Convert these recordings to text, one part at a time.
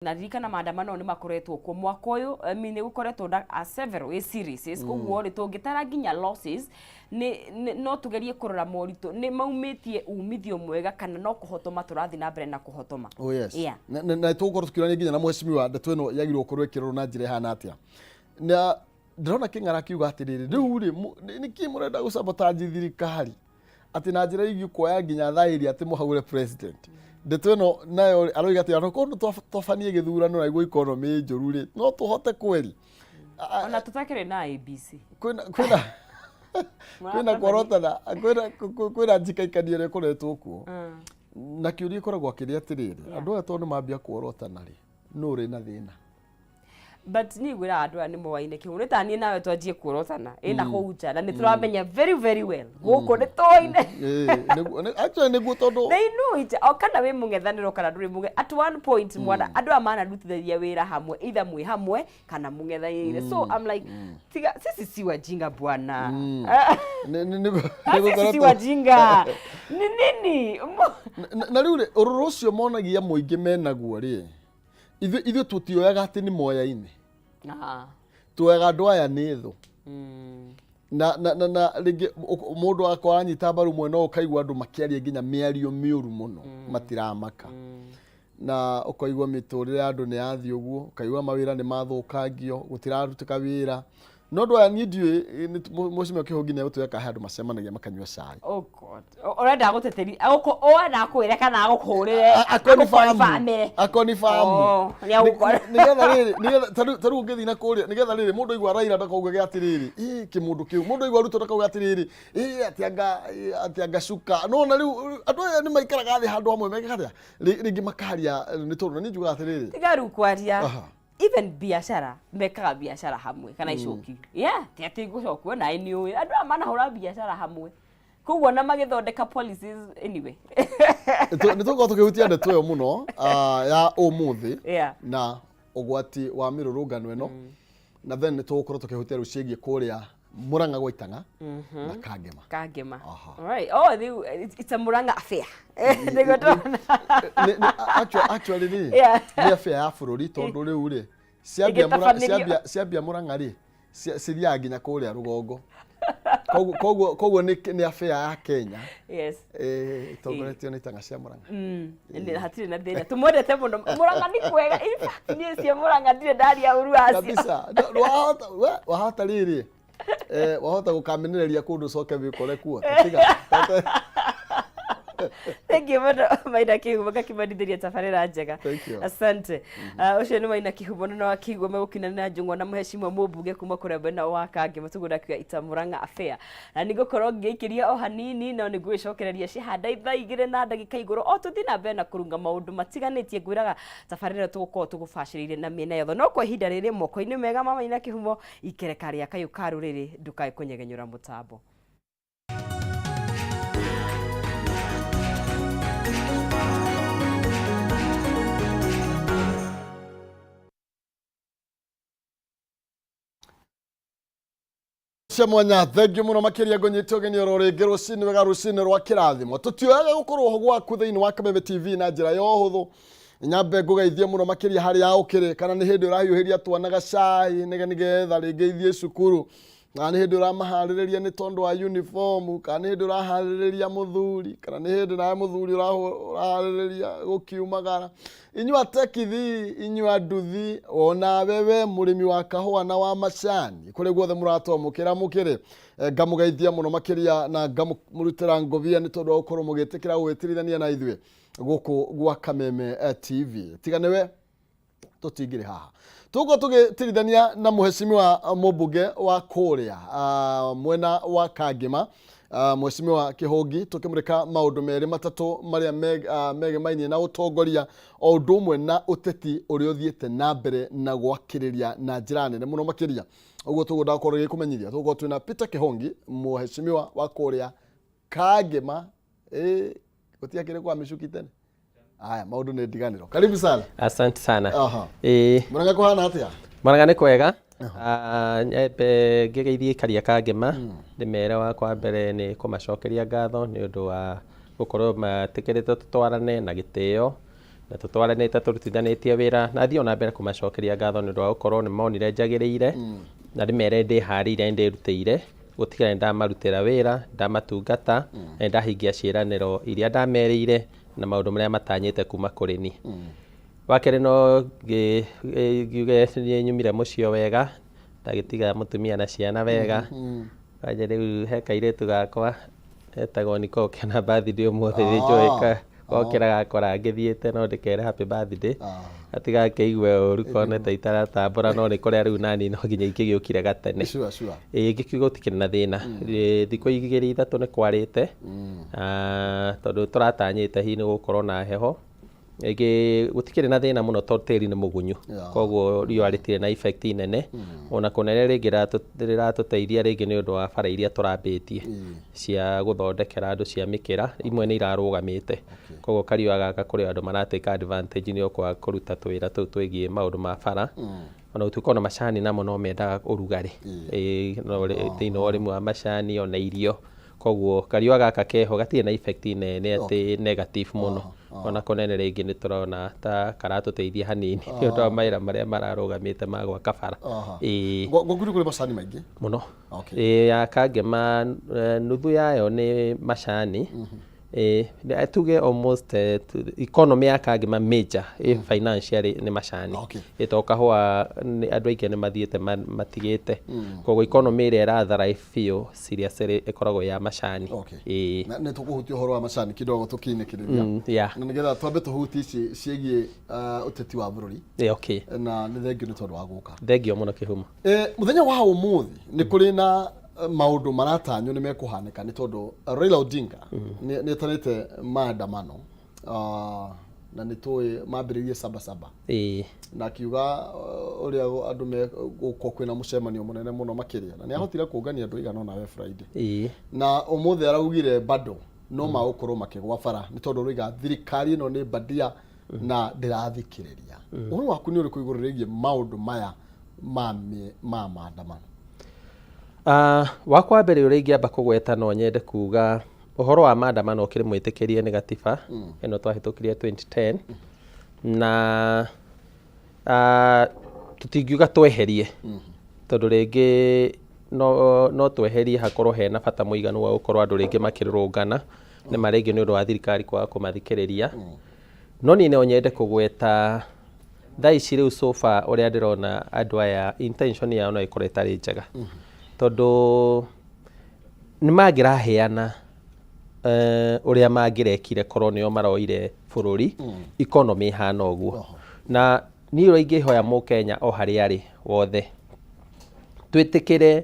Na ririkana maandamano nĩ makoretwo kuo mwaka ũyũ. I mean, nĩ gũkoretwo na a several a series. Koguo rĩ, tũngĩtara nginya losses nĩ no tũgerie kũrora moritũ nĩ maumĩtie umithio mwega kana no kũhotoma tũrathiĩ na mbere na kũhotoma. Oh yes. Na tũgũkorwo tũkĩũrania nginya na mheshimiwa ndeto ĩno yagĩrĩirwo gũkorwo ĩkĩrorwo na njĩra ĩhana atĩa. Na ndĩrona Kĩng'ara akiuga atĩrĩrĩ, rĩu rĩ, nĩkĩ mũrenda gũsabotage thirikari atĩ na njĩra igiĩ kuoya nginya thaĩri atĩ mũhagũre president? Ndeto ĩno nayo aroiga atĩ onakorwo twabanie gĩthurano na nĩguo economy njũru rĩ, no tũhote kweri. Ona tũtakĩrĩ na IEBC. Kwĩna kworotana, kwĩna njikaikanio ĩrĩa ĩkoretwo kuo, na kĩũria ĩkoragwo akĩrĩ atĩrĩrĩ, andũ aya tondũ nĩ mambia kuorotana rĩ, nũ ũrĩ na thĩna? But niĩ ngwĩraga andũ aya nĩ moaine kĩhumo. Nĩ ta niĩ nawe twanjie kuorotana ĩna kũu nja na nĩ tũramenya very very well gũkũ nĩ tũoine. Ĩĩ, actually nĩguo tondũ They know it. O kana wĩ mũng'ethanĩro kana ndũrĩ mũng'e, at one point mwana andũ aya manarutithania wĩra hamwe, either mwĩ hamwe kana mũng'ethanĩire. So I'm like, tiga, sisi si wajinga bwana. Sisi si wajinga, ni nini? Na rĩu rĩ, ũrũrũ ũcio monagia mũingĩ menaguo rĩ, ithuĩ tũtioyaga atĩ nĩ moyaine. Tuoyaga andũ aya nĩ thũ. Na rĩngĩ mũndũ agakorwo aranyita mbaru mwena ũyũ, ũkaigua andũ makĩaria nginya mĩario mĩũru mũno, matiramaka, na ũkaigua mĩtũrĩre ya andũ nĩ yathiĩ ũguo, ũkaigua mawĩra nĩ mathũkangio, gũtirarutĩka wĩra. No andũ aya niĩ ndiũĩ mheshimiwa Kĩhũngi nĩ egũtwĩra kana he andũ macemanagia makanyua cai. Oh God. Ũrenda gũteteri ũrenda akwĩre kana agũkũrĩre? Akonifamu, akonifamu. Oh, nĩ agũkora. Nĩgetha rĩrĩ, nĩgetha tarĩu ũngĩthiĩ na kũrĩa, nĩgetha rĩrĩ, mũndũ aigua Raila ndakauge atĩrĩrĩ, ĩ kĩmũndũ kĩu, mũndũ aigua Ruto ndakauge atĩrĩrĩ, ĩ atĩ anga atĩ anga cuka. No na rĩu andũ aya nĩ maikaraga thĩ handũ hamwe mekaga atĩa? Rĩngĩ makaria, nĩ tondũ na niĩ njugaga atĩrĩrĩ, Tiga rĩu kwaria. Even biacara, mekaga biacara hamwe kana icoki, yeah, ti atĩ ngũcokwo naĩ nĩ ũĩ andũ aya manahũra biacara hamwe, koguo na magĩthondeka policies anyway. Nĩ tũgũkorwo tũkĩhutia ndeto ĩyo mũno ya ũmũthĩ na ũgwati wa mĩrũrũngano ĩno, na then nĩ tũgũkorwo tũkĩhutia rĩu ciĩgiĩ kũrĩa Mũrang'a gwa Itang'a na Kangema. Kangema. Alright. Oh, rĩu it's a Murang'a affair nĩguo ndona. Actually rĩ, nĩ affair ya bũrũri, tondũ rĩu rĩ, ciambia Ĩgĩtabanĩrio. Ciambia Mũrang'a rĩ, cithiaga nginya kũrĩa rũgongo, koguo nĩ affair ya Kenya. Ĩtongoretio nĩ itang'a cia Mũrang'a. Hatirĩ na thĩna, tũmwendete mũno. Mũrang'a nĩ kwega. In fact, niĩ cio Mũrang'a ndirĩ ndaria ũru wacio. Kabisa. Wahota rĩrĩ, wahota gũkamenereria kũndũ ũcoke wĩkore kuo. Tiga. Thank you mũno, Maina Kĩhumo, ngakĩmendithĩria tabarĩra njega. Thank you. Asante. Ũcio nĩ Maina Kĩhumo na wakĩigua megũkinana njũng'wa na mũhecimwa mũmbunge kuma kũrĩa mwena wa Kangema, tũguo ndakiuga ita Murang'a affair, na nĩ ngũkorwo ngĩikĩria o hanini, no nĩ ngũgĩcokereria cihanda 2:00 na ndagĩka igũrũ o tũthiĩ na mbere na kũrunga maũndũ matiganĩtie. Ngwĩraga tabarĩra ĩno tũgũkorwo tũgũbacĩrĩire na mĩena yothe, no kwa ihinda rĩrĩ moko-inĩ mega ma Maina Kĩhumo, ikereka rĩa kayũ ka rũrĩrĩ, ndũkae kũnyegenyũra mũtambo. Cia mwanya, thengiũ mũno makĩria. Ngũnyite ũgeni oro rĩngĩ rũcinĩ wega, rũcinĩ rwa kĩrathimo. Tũtioyaga gũkorwo ho gwaku thĩinĩ wa Kameme TV na njĩra ya ũhũthũ. Nyambe ngũgeithie mũno makĩria harĩa ũkĩrĩ, kana nĩ hĩndĩ ũrahiũhĩria twana gacai nĩgetha rĩngĩ ithiĩ cukuru, kana nĩ hĩndĩ ũramaharĩrĩria nĩ tondũ wa uniform, kana nĩ hĩndĩ ũraharĩrĩria mũthuri, kana nĩ hĩndĩ nawe mũthuri ũraharĩrĩria gũkiumagara. Inyuĩ atekithi, inyuĩ anduthi, onawe we mũrĩmi wa kahũa na wa macani, kũrĩ guothe mũratwamũkĩra mũkĩrĩ, ngamũgeithia mũno makĩria na ngamũrutĩra ngũbia nĩ tondũ wa gũkorwo mũgĩtĩkĩra gũgĩtirithania na ithuĩ gũkũ gwa Kameme TV. Tiga nĩwe tũtingĩrĩ haha. Tũgũkorwo tũgĩtirithania na mũhecimiwa mũmbunge wa kũrĩa mwena wa Kangema, mũhecimiwa Kĩhũngi, tũkĩmũrĩka maũndũ merĩ matatũ marĩa megemainie na ũtongoria o ũndũ ũmwe na ũteti ũrĩa ũthiĩte na mbere na gwakĩrĩria na njĩra nene mũno makĩria. Ũguo tũgũnda gũkorwo gĩkũmenyithia tũgũkorwo twĩna Peter Kĩhũngi, mũhecimiwa wa kũrĩa Kangema. Ĩ gũtiakĩrĩ kwa mĩcuki tene. Aya maũndũ nĩ ndiganĩro. Karibu sana. Asante sana. Mũrang'a kũhana atĩa? Mũrang'a nĩ kwega. Ah, nyambe ngĩgeithie aikari a Kangema, ndĩmere wakwa mbere nĩ kũmacokeria ngatho nĩ ũndũ wa gũkorwo metĩkĩrĩte tũtwarane na gĩtĩo. Na tũtwaranĩte tũrutithanĩtie wĩra na thiĩ ona mbere kũmacokeria ngatho nĩ ũndũ wa gũkorwo nĩ monire njagĩrĩire na ndĩmere ndĩharĩirie, ndĩrutĩire gũtigĩrĩra nĩ ndamarutĩra wĩra, ndamatungata na nĩ ndahingia ciĩranĩro iria ndamerĩire na maũndũ marĩa matanyĩte kuma kũrĩ niĩ. Wa kerĩ, no ngiuge nĩ nyumire mũciĩ o wega, ndagĩtiga mũtumia na ciana wega. Kwanja rĩu he kairĩtu gakwa etagwo Nicole kena birthday ũmũthĩ, nĩ njũĩ gokĩra gakora ngĩthiĩte, no ndĩkere happy birthday, gatigakĩigue ũru kone ta itaratambũra, no nĩ kũrĩa rĩu nani no nginya ingĩgĩũkire gatene. Sure sure. Ĩĩ, ngĩkiuga gũtikĩrĩ na thĩna. Thikũ 2 3 nĩ kwarĩte. Tondũ tũratanyĩte hihi nĩ gũkorwo na heho ĩngĩ, gũtikĩrĩ na thĩna mũno tondũ tĩri nĩ mũgunyu. Koguo riũa rĩtirĩ na effect nene ona kũnene, rĩngĩ rĩratũteithia rĩngĩ nĩ ũndũ wa bara iria tũrambĩtie cia gũthondekera andũ cia mĩkĩra, imwe nĩ irarũgamĩte, koguo kariũa gaka kũrĩ andũ maratake advantage nĩ ũkwaga kũruta tũwĩra tũu twĩgiĩ maũndũ ma bara, ona gũtuĩka ona macani namo no mendaga ũrugarĩ. Ĩĩ, no thĩinĩ wa ũrĩmi wa macani ona irio, koguo kariũa gaka keho gatirĩ na effect nene atĩ negative mũno, ona kũnene rĩngĩ nĩ tũrona ta karatũteithia hanini nĩ ũndũ wa mawĩra marĩa mararũgamĩte ma gwaka bara. Ĩĩ. Gwaku nĩ kũrĩ macani maingĩ? Mũno. Ĩĩ, ya Kangema nuthu yayo nĩ macani. Ĩĩ, tuge almost economy ya Kangema major financially nĩ macani. Ĩ to kahũa andũ aingĩ nĩ mathiĩte matigĩte, koguo economy ĩrĩa ĩra thrive biũ seriously ĩkoragwo ya macani. Ĩĩ. Na nĩ tũkũhutia ũhoro wa macani kidogo tũkinĩkĩrĩria na nĩgetha twambe tũhutie ici ciĩgiĩ ũteti wa bũrũri. Ĩĩ, okay. Na nĩ thengio nĩ tondũ wa gũka. Thengio mũno, Kĩhumo. Mũthenya wa ũmũthĩ nĩ kũrĩ na maũndũ maratanywo nĩ mekũhanĩka nĩ tondũ Raila Odinga nĩ etanĩte maandamano, na nĩ tũĩ mambĩrĩirie Saba Saba na akiuga ũrĩa andũ megũkorwo kwĩna mũcemanio mũnene mũno makĩria, na nĩ ahotire kũngania andũ aigana ũna we Friday. Na ũmũthĩ araugire bado no magũkorwo makĩgwa bara nĩ tondũ ũroiga thirikari ĩno nĩ bandia na ndĩrathikĩrĩria. Ũhoro waku nĩ ũrĩkũ igũrũ rĩgiĩ maũndũ maya ma maandamano? Wakwa mbere ũrĩa ingĩamba kũgweta, no nyende kuga ũhoro wa maandamano ũkĩrĩ mwĩtĩkĩrie nĩ gatiba ĩno twahĩtũkirie 2010, na tũtingiuga tweherie tondũ rĩngĩ no tweherie hakorwo hena bata mũiganu wa gũkorwo andũ rĩngĩ makĩrũrũngana nĩ ma rĩngĩ nĩ ũndũ wa thirikari kwaga kũmathikĩrĩria. No niĩ no nyende kũgweta thaa ici rĩu, so far ũrĩa ndĩrona andũ aya, intention yao no ĩkorwo ĩtarĩ njega tondũ nĩ mangĩraheana ũrĩa mangĩrekire korwo nĩo maroire bũrũri economy ĩhana ũguo. Na niĩ ũrĩa ingĩhoya mũkenya o harĩa arĩ wothe, twĩtĩkĩre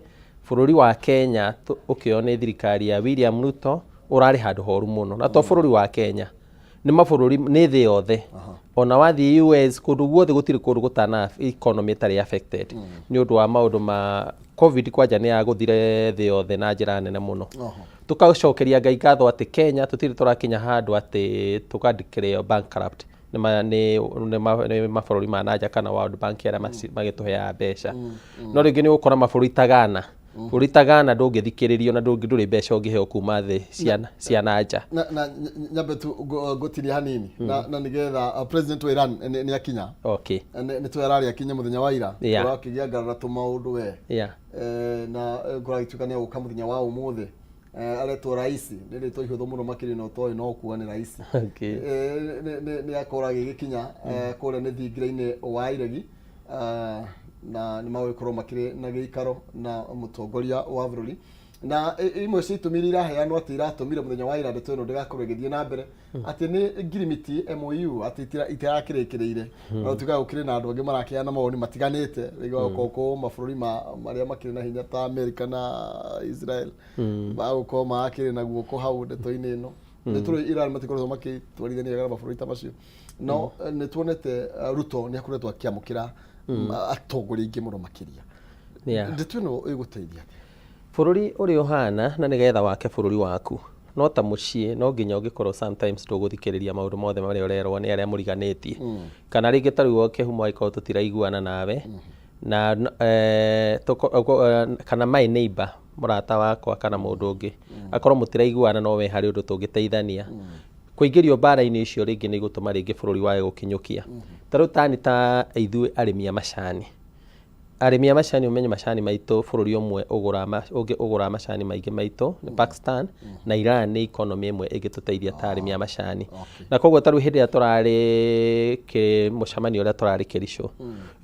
bũrũri wa Kenya ũkĩoywo nĩ thirikari ya William Ruto ũrarĩ handũ horu mũno, na to bũrũri wa Kenya, nĩ mabũrũri, nĩ thĩ yothe, ona wathiĩ US, kũndũ guothe gũtirĩ kũndũ gũtana economy ĩtarĩ affected nĩ ũndũ wa maũndũ ma COVID. Kwanja nĩ yagũthire thĩ yothe na njĩra nene mũno. Tũkacokeria Ngai ngatho atĩ Kenya tũtirĩ tũrakinya handũ atĩ tũka declare bankrupt nĩ mabũrũri ma nanja kana World Bank arĩa magĩtũheaga mbeca. No rĩngĩ nĩ ũgũkora mabũrũri ta Ghana, bũrũri ta Ghana ndũngĩthikĩrĩrio na ndũrĩ mbeca ũngĩheo kuma thĩ cia na nja. Na nyambe tu ngũtinie hanini na nĩgetha president wa Iran nĩ akinya. Nĩ tũĩ ararĩ akinya mũthenya wa ira. Ũrakĩgĩa ngarara tũmaũndũ we. Na kũragĩtuĩka nĩ egũka mũthenya wa ũmũthĩ. Aretwo raisi, nĩ rĩtwa ihũthũ mũno makĩria, na ũtoĩ no kuga nĩ raisi. Nĩ akorwo agĩgĩkinya kũrĩa nĩ thingira-inĩ wa iregi, na nĩ magũgĩkorwo makĩrĩ na gĩikaro na mũtongoria wa bũrũri, na imwe cia itũmi iria iraheanwo atĩ iratũmire mũthenya wa ira ndeto ĩno ndĩgakorwo ĩgĩthiĩ na mbere atĩ nĩ ngirimiti MOU atĩ itirakĩrĩkĩrĩire, na gũtuĩka gũkĩrĩ na andũ angĩ marakĩheana mawoni matiganĩte, rĩngĩ gũkorwo kũ mabũrũri marĩa makĩrĩ na hinya ta America na Israel magũkorwo marakĩrĩ na guoko hau ndeto-inĩ ĩno. Nĩ tũrĩ Iran matikoretwo makĩtwarithania wega na mabũrũri ta macio, no nĩ tuonete Ruto nĩ akoretwo akĩamũkĩra atongoria aingĩ mũno makĩria. Ndeto ĩno ĩgũteithia atĩa? Bũrũri ũrĩa ũhana na nĩgetha wake bũrũri waku no ta mũciĩ, no nginya ũngĩkorwo sometimes ndũgũthikĩrĩria maũndũ mothe marĩa ũrerwo nĩ arĩa mũriganĩtie, kana rĩngĩ ta rĩu kĩhumo angĩkorwo tũtiraiguana nawe na kana my neighbor, mũrata wakwa kana mũndũ ũngĩ, akorwo mũtiraiguana, no we harĩ ũndũ tũngĩteithania. Kũingĩrio mbara-inĩ icio rĩngĩ nĩ igũtũma rĩngĩ bũrũri wage gũkinyũkia. Ta rĩu tani ta ithuĩ arĩmi a macani, arĩmi a macani, ũmenye macani maitũ, bũrũri ũmwe ũgũraga ũngĩ ũgũraga macani maingĩ maitũ nĩ Pakistan, na Iran nĩ economy ĩmwe ĩngĩtũteithia ta arĩmi a macani. Na koguo ta rĩu hĩndĩ ĩrĩa tũrarĩ mũcemanio ũrĩa tũrarĩ Kericho,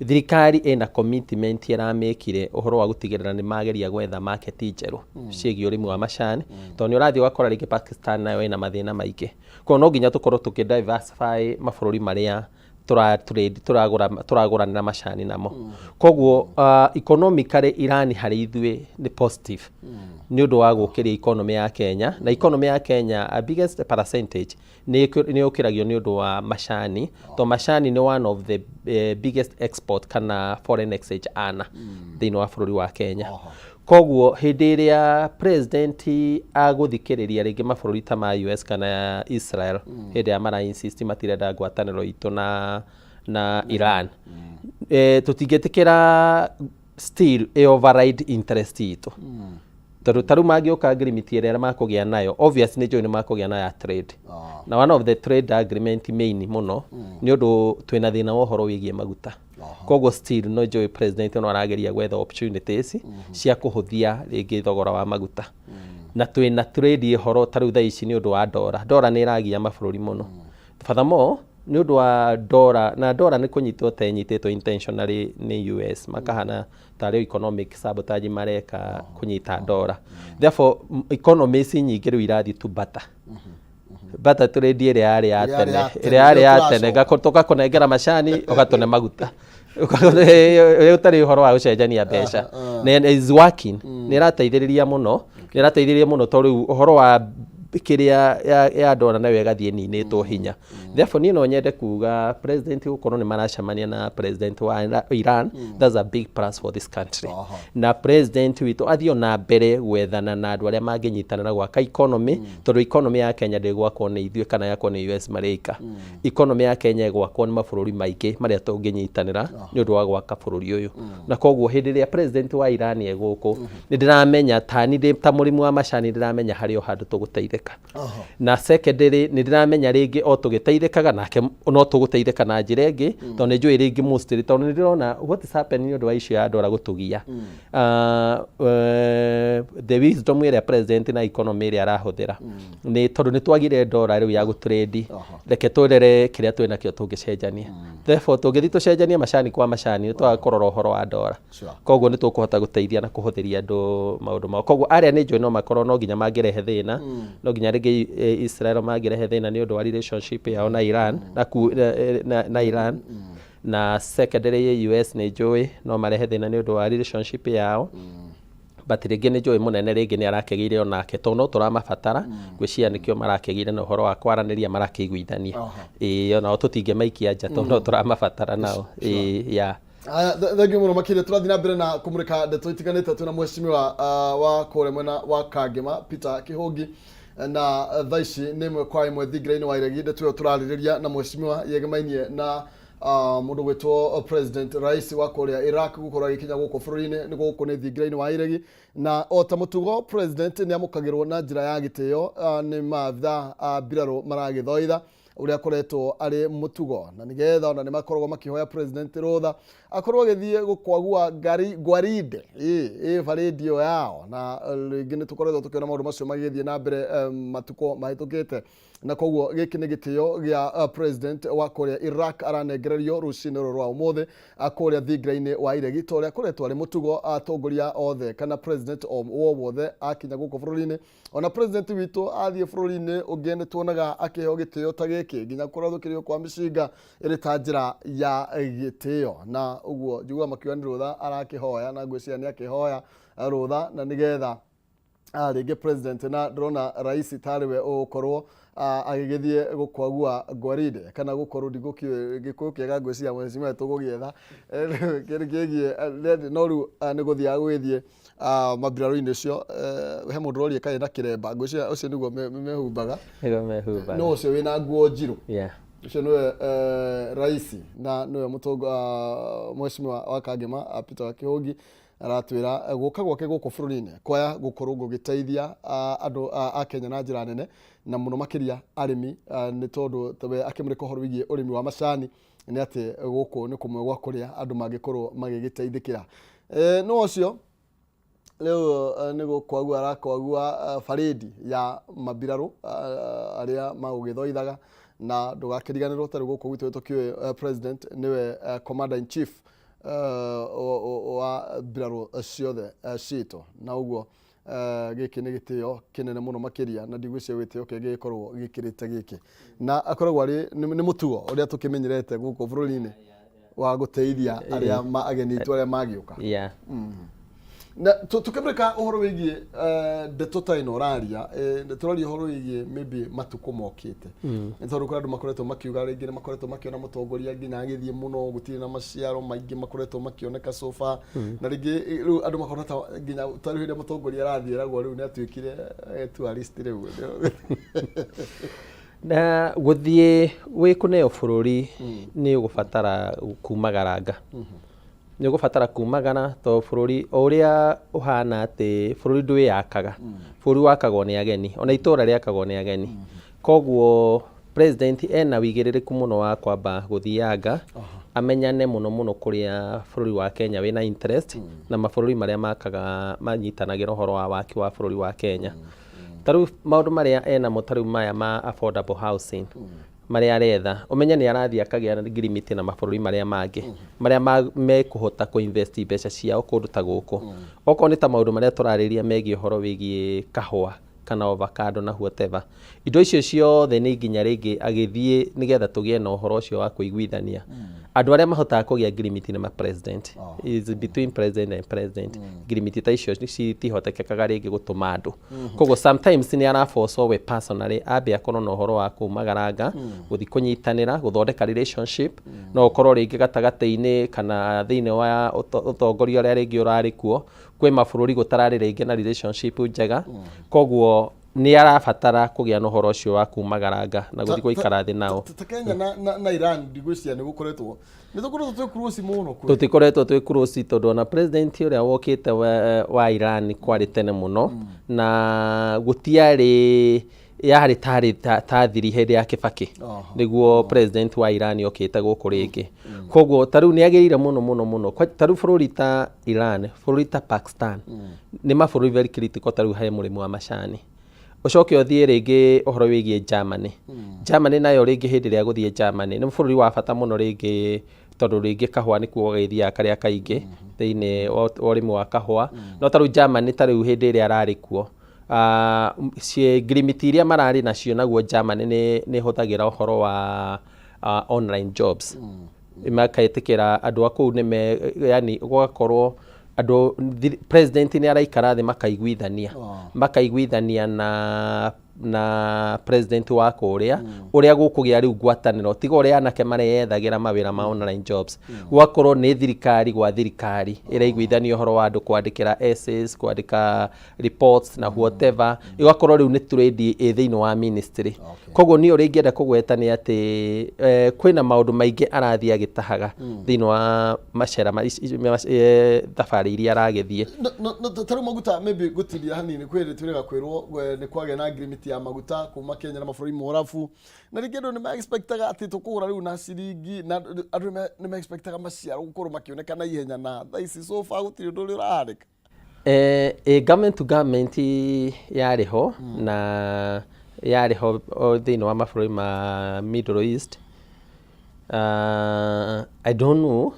thirikari ĩna commitment ĩramĩkire ũhoro wa gũtigĩrĩra nĩ mageria gwetha market njerũ ciĩgiĩ ũrĩmi wa macani, tondũ nĩ ũrathiĩ ũgakora rĩngĩ Pakistan nayo ĩna mathĩna maingĩ. Koguo no nginya tũkorwo tũkĩ diversify mabũrũri marĩa tũragũra tũragũranĩra macani namo. Koguo economically Iran harĩ ithuĩ nĩ positive nĩ ũndũ wa gũkĩria economy ya Kenya, na economy ya Kenya a biggest percentage nĩ yũkĩragio nĩ ũndũ wa macani, tondũ macani nĩ one of the biggest export kana foreign exchange earner thĩinĩ wa bũrũri wa Kenya. Koguo hĩndĩ ĩrĩa president agũthikĩrĩria rĩngĩ mabũrũri ta ma US kana Israel, hĩndĩ ĩrĩa mara insist matirenda ngwatanĩro itũ na Iran, tũtingĩtĩkĩra still ĩ override interest itũ, tondũ ta rĩu mangĩũka agreement ĩrĩa makũgĩa nayo, obvious nĩ njũĩ nĩ makũgĩa nayo ya trade, na one of the trade agreement main mũno nĩ ũndũ twĩna thĩna wa ũhoro wĩgiĩ maguta. Koguo still no njũĩ president no arageria gwetha opportunities cia kũhũthia rĩngĩ thogora wa maguta, na twĩna trade ũhoro ta rĩu thaa ici nĩ ũndũ wa ndora. Ndora nĩ ĩragia mabũrũri mũno. Furthermore, nĩ ũndũ wa ndora, na ndora nĩ kũnyitwo ta ĩnyitĩtwo intentionally nĩ US, makahana tarĩ economic sabotage mareka kũnyita ndora. Therefore economies nyingĩ rĩu irathiĩ to barter, barter trade ĩrĩa yarĩ ya Ĩrĩa yarĩ tene ya tene, ĩrĩa yarĩ ya nĩyo tene. tũracoka. Tũgakũnengera macani, ũgatũne maguta, ũrĩa ũtarĩ ũhoro wa gũcenjania mbeca. Na is working, nĩ ĩrateithĩrĩria mũno, nĩ ĩrateithĩrĩria mũno, tondũ rĩu ũhoro wa kĩrĩa ya ndora nayo ĩgathiĩ ĩninĩtwo hinya. Therefore niĩ no nyende kuga president gũkorwo nĩ maracemania na president wa Iran, that's a big plus for this country. Na president witũ athiĩ ona mbere gwethana na andũ arĩa mangĩnyitanĩra gwaka economy, tondũ economy ya Kenya ndĩgwakwo nĩ ithuĩ kana yakwo nĩ US marĩka. Economy ya Kenya ĩgwakwo nĩ mabũrũri maingĩ marĩa tũngĩnyitanĩra nĩ ũndũ wa gwaka bũrũri ũyũ. Na koguo hĩndĩ ĩrĩa president wa Iran e gũkũ, nĩ ndĩramenya tani ndĩ ta mũrĩmi wa macani, ndĩramenya harĩ o handũ tũgũteithĩka. Na secondary, nĩ ndĩramenya rĩngĩ o tũgĩteithĩkaga nake no tũgũteithĩka na njĩra ĩngĩ, tondũ nĩ njũĩ rĩngĩ mostly, tondũ nĩ ndĩrona what is happening nĩ ũndũ wa issue ya ndora gũtũgia. The wisdom ĩrĩa president na economy ĩrĩa arahũthĩra nĩ tondũ nĩ twagire ndora rĩu ya gũtrade, reke tũrere kĩrĩa twĩ nakĩo tũngĩcenjania. Therefore tũngĩthiĩ tũcenjanie macani kwa macani, nĩ twaga kũrora ũhoro wa ndora. Koguo nĩ tũkũhota gũteithia na kũhũthĩria andũ maũndũ mao. Koguo arĩa nĩ njũĩ no makorwo no nginya mangĩrehe thĩna, no nginya rĩngĩ Israel mangĩrehe thĩna nĩ ũndũ wa relationship yao na Iran na Iran. Na secondary, US nĩ njũĩ no marehe thĩna nĩ ũndũ wa relationship yao, but rĩngĩ nĩ njũĩ mũnene rĩngĩ nĩ arakĩgĩire onake, tondũ no tũramabatara. Ngwĩciria nĩkĩo marakĩgĩire na ũhoro wa kwaranĩria, marakĩiguithania. Ĩĩ, onao tũtingĩmaikia nja tondũ no tũramabatara nao. Ĩĩ, yeah. Aya, thengiũ mũno makĩria. Tũrathiĩ na mbere na kũmũrĩka ndeto itiganĩte twĩna mheshimiwa wa kũrĩa mwena wa Kangema, Peter Kĩhũngi, na thaa ici nĩ ĩmwe kwa ĩmwe thingira-inĩ wa iregi. Ndeto ĩyo tũrarĩrĩria na mheshimiwa yegemainie na mũndũ gwĩtwo president, rais wa kũrĩa Iraq gũkorwo agĩkinya gũkũ bũrũri-inĩ. Nĩ gũkũ nĩ thingira-inĩ wa iregi, na o ta mũtugo president nĩ amũkagĩrwo na njĩra ya gĩtĩo nĩ maabithaa a mbirarũ maragĩthoitha ũrĩa akoretwo arĩ mũtugo, na nĩgetha ona nĩ makoragwo makĩhoya president rũtha akorwo agĩthiĩ gũkwagua ngari gwaride ĩ parade ĩyo yao. Na rĩngĩ nĩ tũkoretwo tũkĩona maũndũ macio magĩthiĩ na mbere matukũ mahĩtũkĩte, na koguo gĩkĩ nĩ gĩtĩo gĩa president wa kũrĩa Iraq aranengererio rũcinĩ rũrũ rwa ũmũthĩ kũrĩa thingira-inĩ wa iregi, ta ũrĩa koretwo arĩ mũtugo atongoria othe kana president o wothe akinya gũkũ bũrũri-inĩ. Ona president witũ athiĩ bũrũri-inĩ ũngĩ nĩ tuonaga akĩheo gĩtĩo ta gĩkĩ, nginya kũrathũkĩrio kwa mĩcinga ĩrĩ ta njĩra ya gĩtĩo. Na ũguo njiguaga makiuga nĩ rũtha arakĩhoya, na ngwĩciria nĩ akĩhoya rũtha na nĩgetha rĩngĩ president, na ndĩrona rais tarĩ we ũgũkorwo agĩgĩthiĩ gũkwagua gwaride kana gũkorwo ndigũkĩũĩ gĩkũyũ kĩega. Ngwĩciria mheshimiwa tũgũgĩetha kĩndũ kĩgiĩ, no rĩu nĩ gũthiaga gũgĩthiĩ mambirarũ-inĩ ũcio. He mũndũ ũroria kaĩ na kĩremba. Ngwĩciria ũcio nĩguo mehumbaga. Nĩguo mehumbaga. No ũcio wĩna nguo njirũ. Yeah. Ũcio nĩwe raisi na nĩwe mũtongo mheshimiwa wa Kangema Peter Kĩhũngi aratwĩra gũka gwake gũkũ bũrũri-inĩ kwaya gũkorwo gũgĩteithia andũ a Kenya na njĩra nene na mũno makĩria arĩmi, nĩ tondũ we akĩmũrĩka ũhoro wĩgiĩ ũrĩmi wa macani nĩ atĩ gũkũ nĩ kũmwe gwa kũrĩa andũ mangĩkorwo magĩgĩteithĩkĩra. No ũcio rĩu nĩ gũkwagua arakwagua barĩndi ya mambirarũ arĩa magũgĩthoithaga, na ndũgakĩriganĩrwo tarĩu gũkũ gwitũ tũkĩũĩ president nĩwe commander in chief wa mbirarũ ciothe citũ, na ũguo gĩkĩ nĩ gĩtĩo kĩnene mũno makĩria, na ndigwĩciria gĩtĩo kĩngĩ gĩkorwo gĩkĩrĩte gĩkĩ, na akoragwo arĩ nĩ mũtugo ũrĩa tũkĩmenyerete gũkũ bũrũri-inĩ wa gũteithia arĩa ageni aitũ arĩa magĩũka. Na tũkĩmũrĩka ũhoro wĩgiĩ ndeto ta ĩno ũraria, tũraria ũhoro wĩgiĩ maybe matukũ mokĩte, nĩ tondũ kũrĩ andũ makoretwo makiuga rĩngĩ nĩ makoretwo makĩona mũtongoria nginya agĩthiĩ mũno gũtirĩ na maciaro maingĩ makoretwo makĩoneka so far, na rĩngĩ rĩu andũ makona ta nginya ta rĩu hĩndĩ ĩrĩa mũtongoria arathiĩ eragwo rĩu nĩ atuĩkire tourist rĩu. Na gũthiĩ wĩ kũneo bũrũri nĩ ũgũbatara kumagaranga, nĩ ũgũbatara kumagara, tondũ bũrũri o ũrĩa ũhana atĩ bũrũri ndwĩyakaga, bũrũri wakagwo nĩ ageni, ona itũra rĩakagwo nĩ ageni. Koguo president ena wĩigĩrĩrĩku mũno wa kwamba gũthianga amenyane mũno mũno kũrĩa bũrũri wa Kenya wĩna interest na mabũrũri marĩa makaga manyitanagĩra ũhoro wa waki wa bũrũri wa Kenya. Ta rĩu maũndũ marĩa enamo, ta rĩu maya ma affordable housing marĩa aretha, ũmenye nĩ arathiĩ akagĩa ngirimiti na mabũrũri marĩa mangĩ marĩa mekũhota kũ-invest mbeca ciao kũndũ ta gũkũ. Okorwo nĩ ta maũndũ marĩa tũrarĩria megiĩ ũhoro wĩgiĩ kahũa kana avocado na whatever, indo icio ciothe nĩ nginya rĩngĩ agĩthiĩ nĩgetha tũgĩe na ũhoro ũcio wa kũiguithania. Andũ arĩa mahotaga kũgĩa ngirimiti nĩ ma president, is between president and president. Ngirimiti ta icio citihotekekaga rĩngĩ gũtũma andũ, koguo sometimes nĩ arabocwo we personally ambe akorwo na ũhoro wa kumagaranga gũthiĩ kũnyitanĩra gũthondeka relationship, no ũkorwo rĩngĩ gatagatĩ-inĩ kana thĩinĩ wa ũtongoria ũrĩa rĩngĩ ũrarĩ kuo kwĩ mabũrũri gũtararĩ rĩngĩ na relationship njega. Koguo nĩ arabatara kũgĩa na ũhoro ũcio wa kumagaranga na gũthiĩ gũikara thĩ nao. Ta Kenya na Iran, ndigwĩciria nĩ gũkoretwo nĩ tũkoretwo twĩ close mũno kwĩ Tũtikoretwo twĩ close, tondũ ona president ũrĩa wokĩte wa Iran kwarĩ tene mũno na gũtiarĩ yarĩ tarĩ ta thiri hĩndĩ ya Kibaki nĩguo president wa Iran okĩte gũkũ rĩngĩ. Koguo ta rĩu nĩ agĩrĩire mũno mũno mũno. Ta rĩu bũrũri ta Iran, bũrũri ta Pakistan nĩ mabũrũri very critical ta rĩu harĩ mũrĩmi wa macani. Ũcoke ũthiĩ rĩngĩ ũhoro wĩgiĩ Germany. Germany nayo rĩngĩ hĩndĩ ĩrĩa gũthiĩ Germany nĩ bũrũri wa bata mũno rĩngĩ, tondũ rĩngĩ kahũa nĩkuo gagĩthiaga karĩa kaingĩ thĩinĩ wa ũrĩmi wa kahũa. No ta rĩu Germany, ta rĩu hĩndĩ ĩrĩa ararĩ kuo, ngirimiti iria mararĩ nacio naguo Germany nĩ hũthagĩra ũhoro wa online jobs, maketĩkĩra andũ a kũu nĩ me yani gũgakorwo andũ president nĩ araikara thĩ makaiguithania na president wa kũrĩa ũrĩa gũkũgĩa rĩu ngwatanĩro, tiga ũrĩa anake mareyethagĩra mawĩra ma online jobs, gũgakorwo nĩ thirikari gwa thirikari ĩraiguithania ũhoro wa andũ kwandĩkĩra essays, kwandĩka reports na whatever, ĩgakorwo rĩu nĩ trade ĩ thĩinĩ wa ministry. Koguo niĩ ũrĩa ingĩenda kũgweta nĩ atĩ kwĩna maũndũ maingĩ arathiĩ agĩtahaga thĩinĩ wa macera thabarĩ iria aragĩthiĩ. No ta rĩu maguta, maybe gũtindia hanini, kwĩ hĩndĩ twĩrĩga kwĩrwo nĩ kwagĩa na ngirimiti ya maguta kuma Kenya na mabũrũri morabu, na rĩngĩ andũ nĩ ma-expectaga atĩ tũkũgũra rĩu na ciringi, na andũ nĩ ma-expectaga maciaro gũkorwo makĩoneka na ihenya, na thaa ici so far gũtirĩ ũndũ ũrĩa ũrahanĩka. Government to government yarĩ ho na yarĩ ho o thĩinĩ wa mabũrũri ma Middle East. I don't know,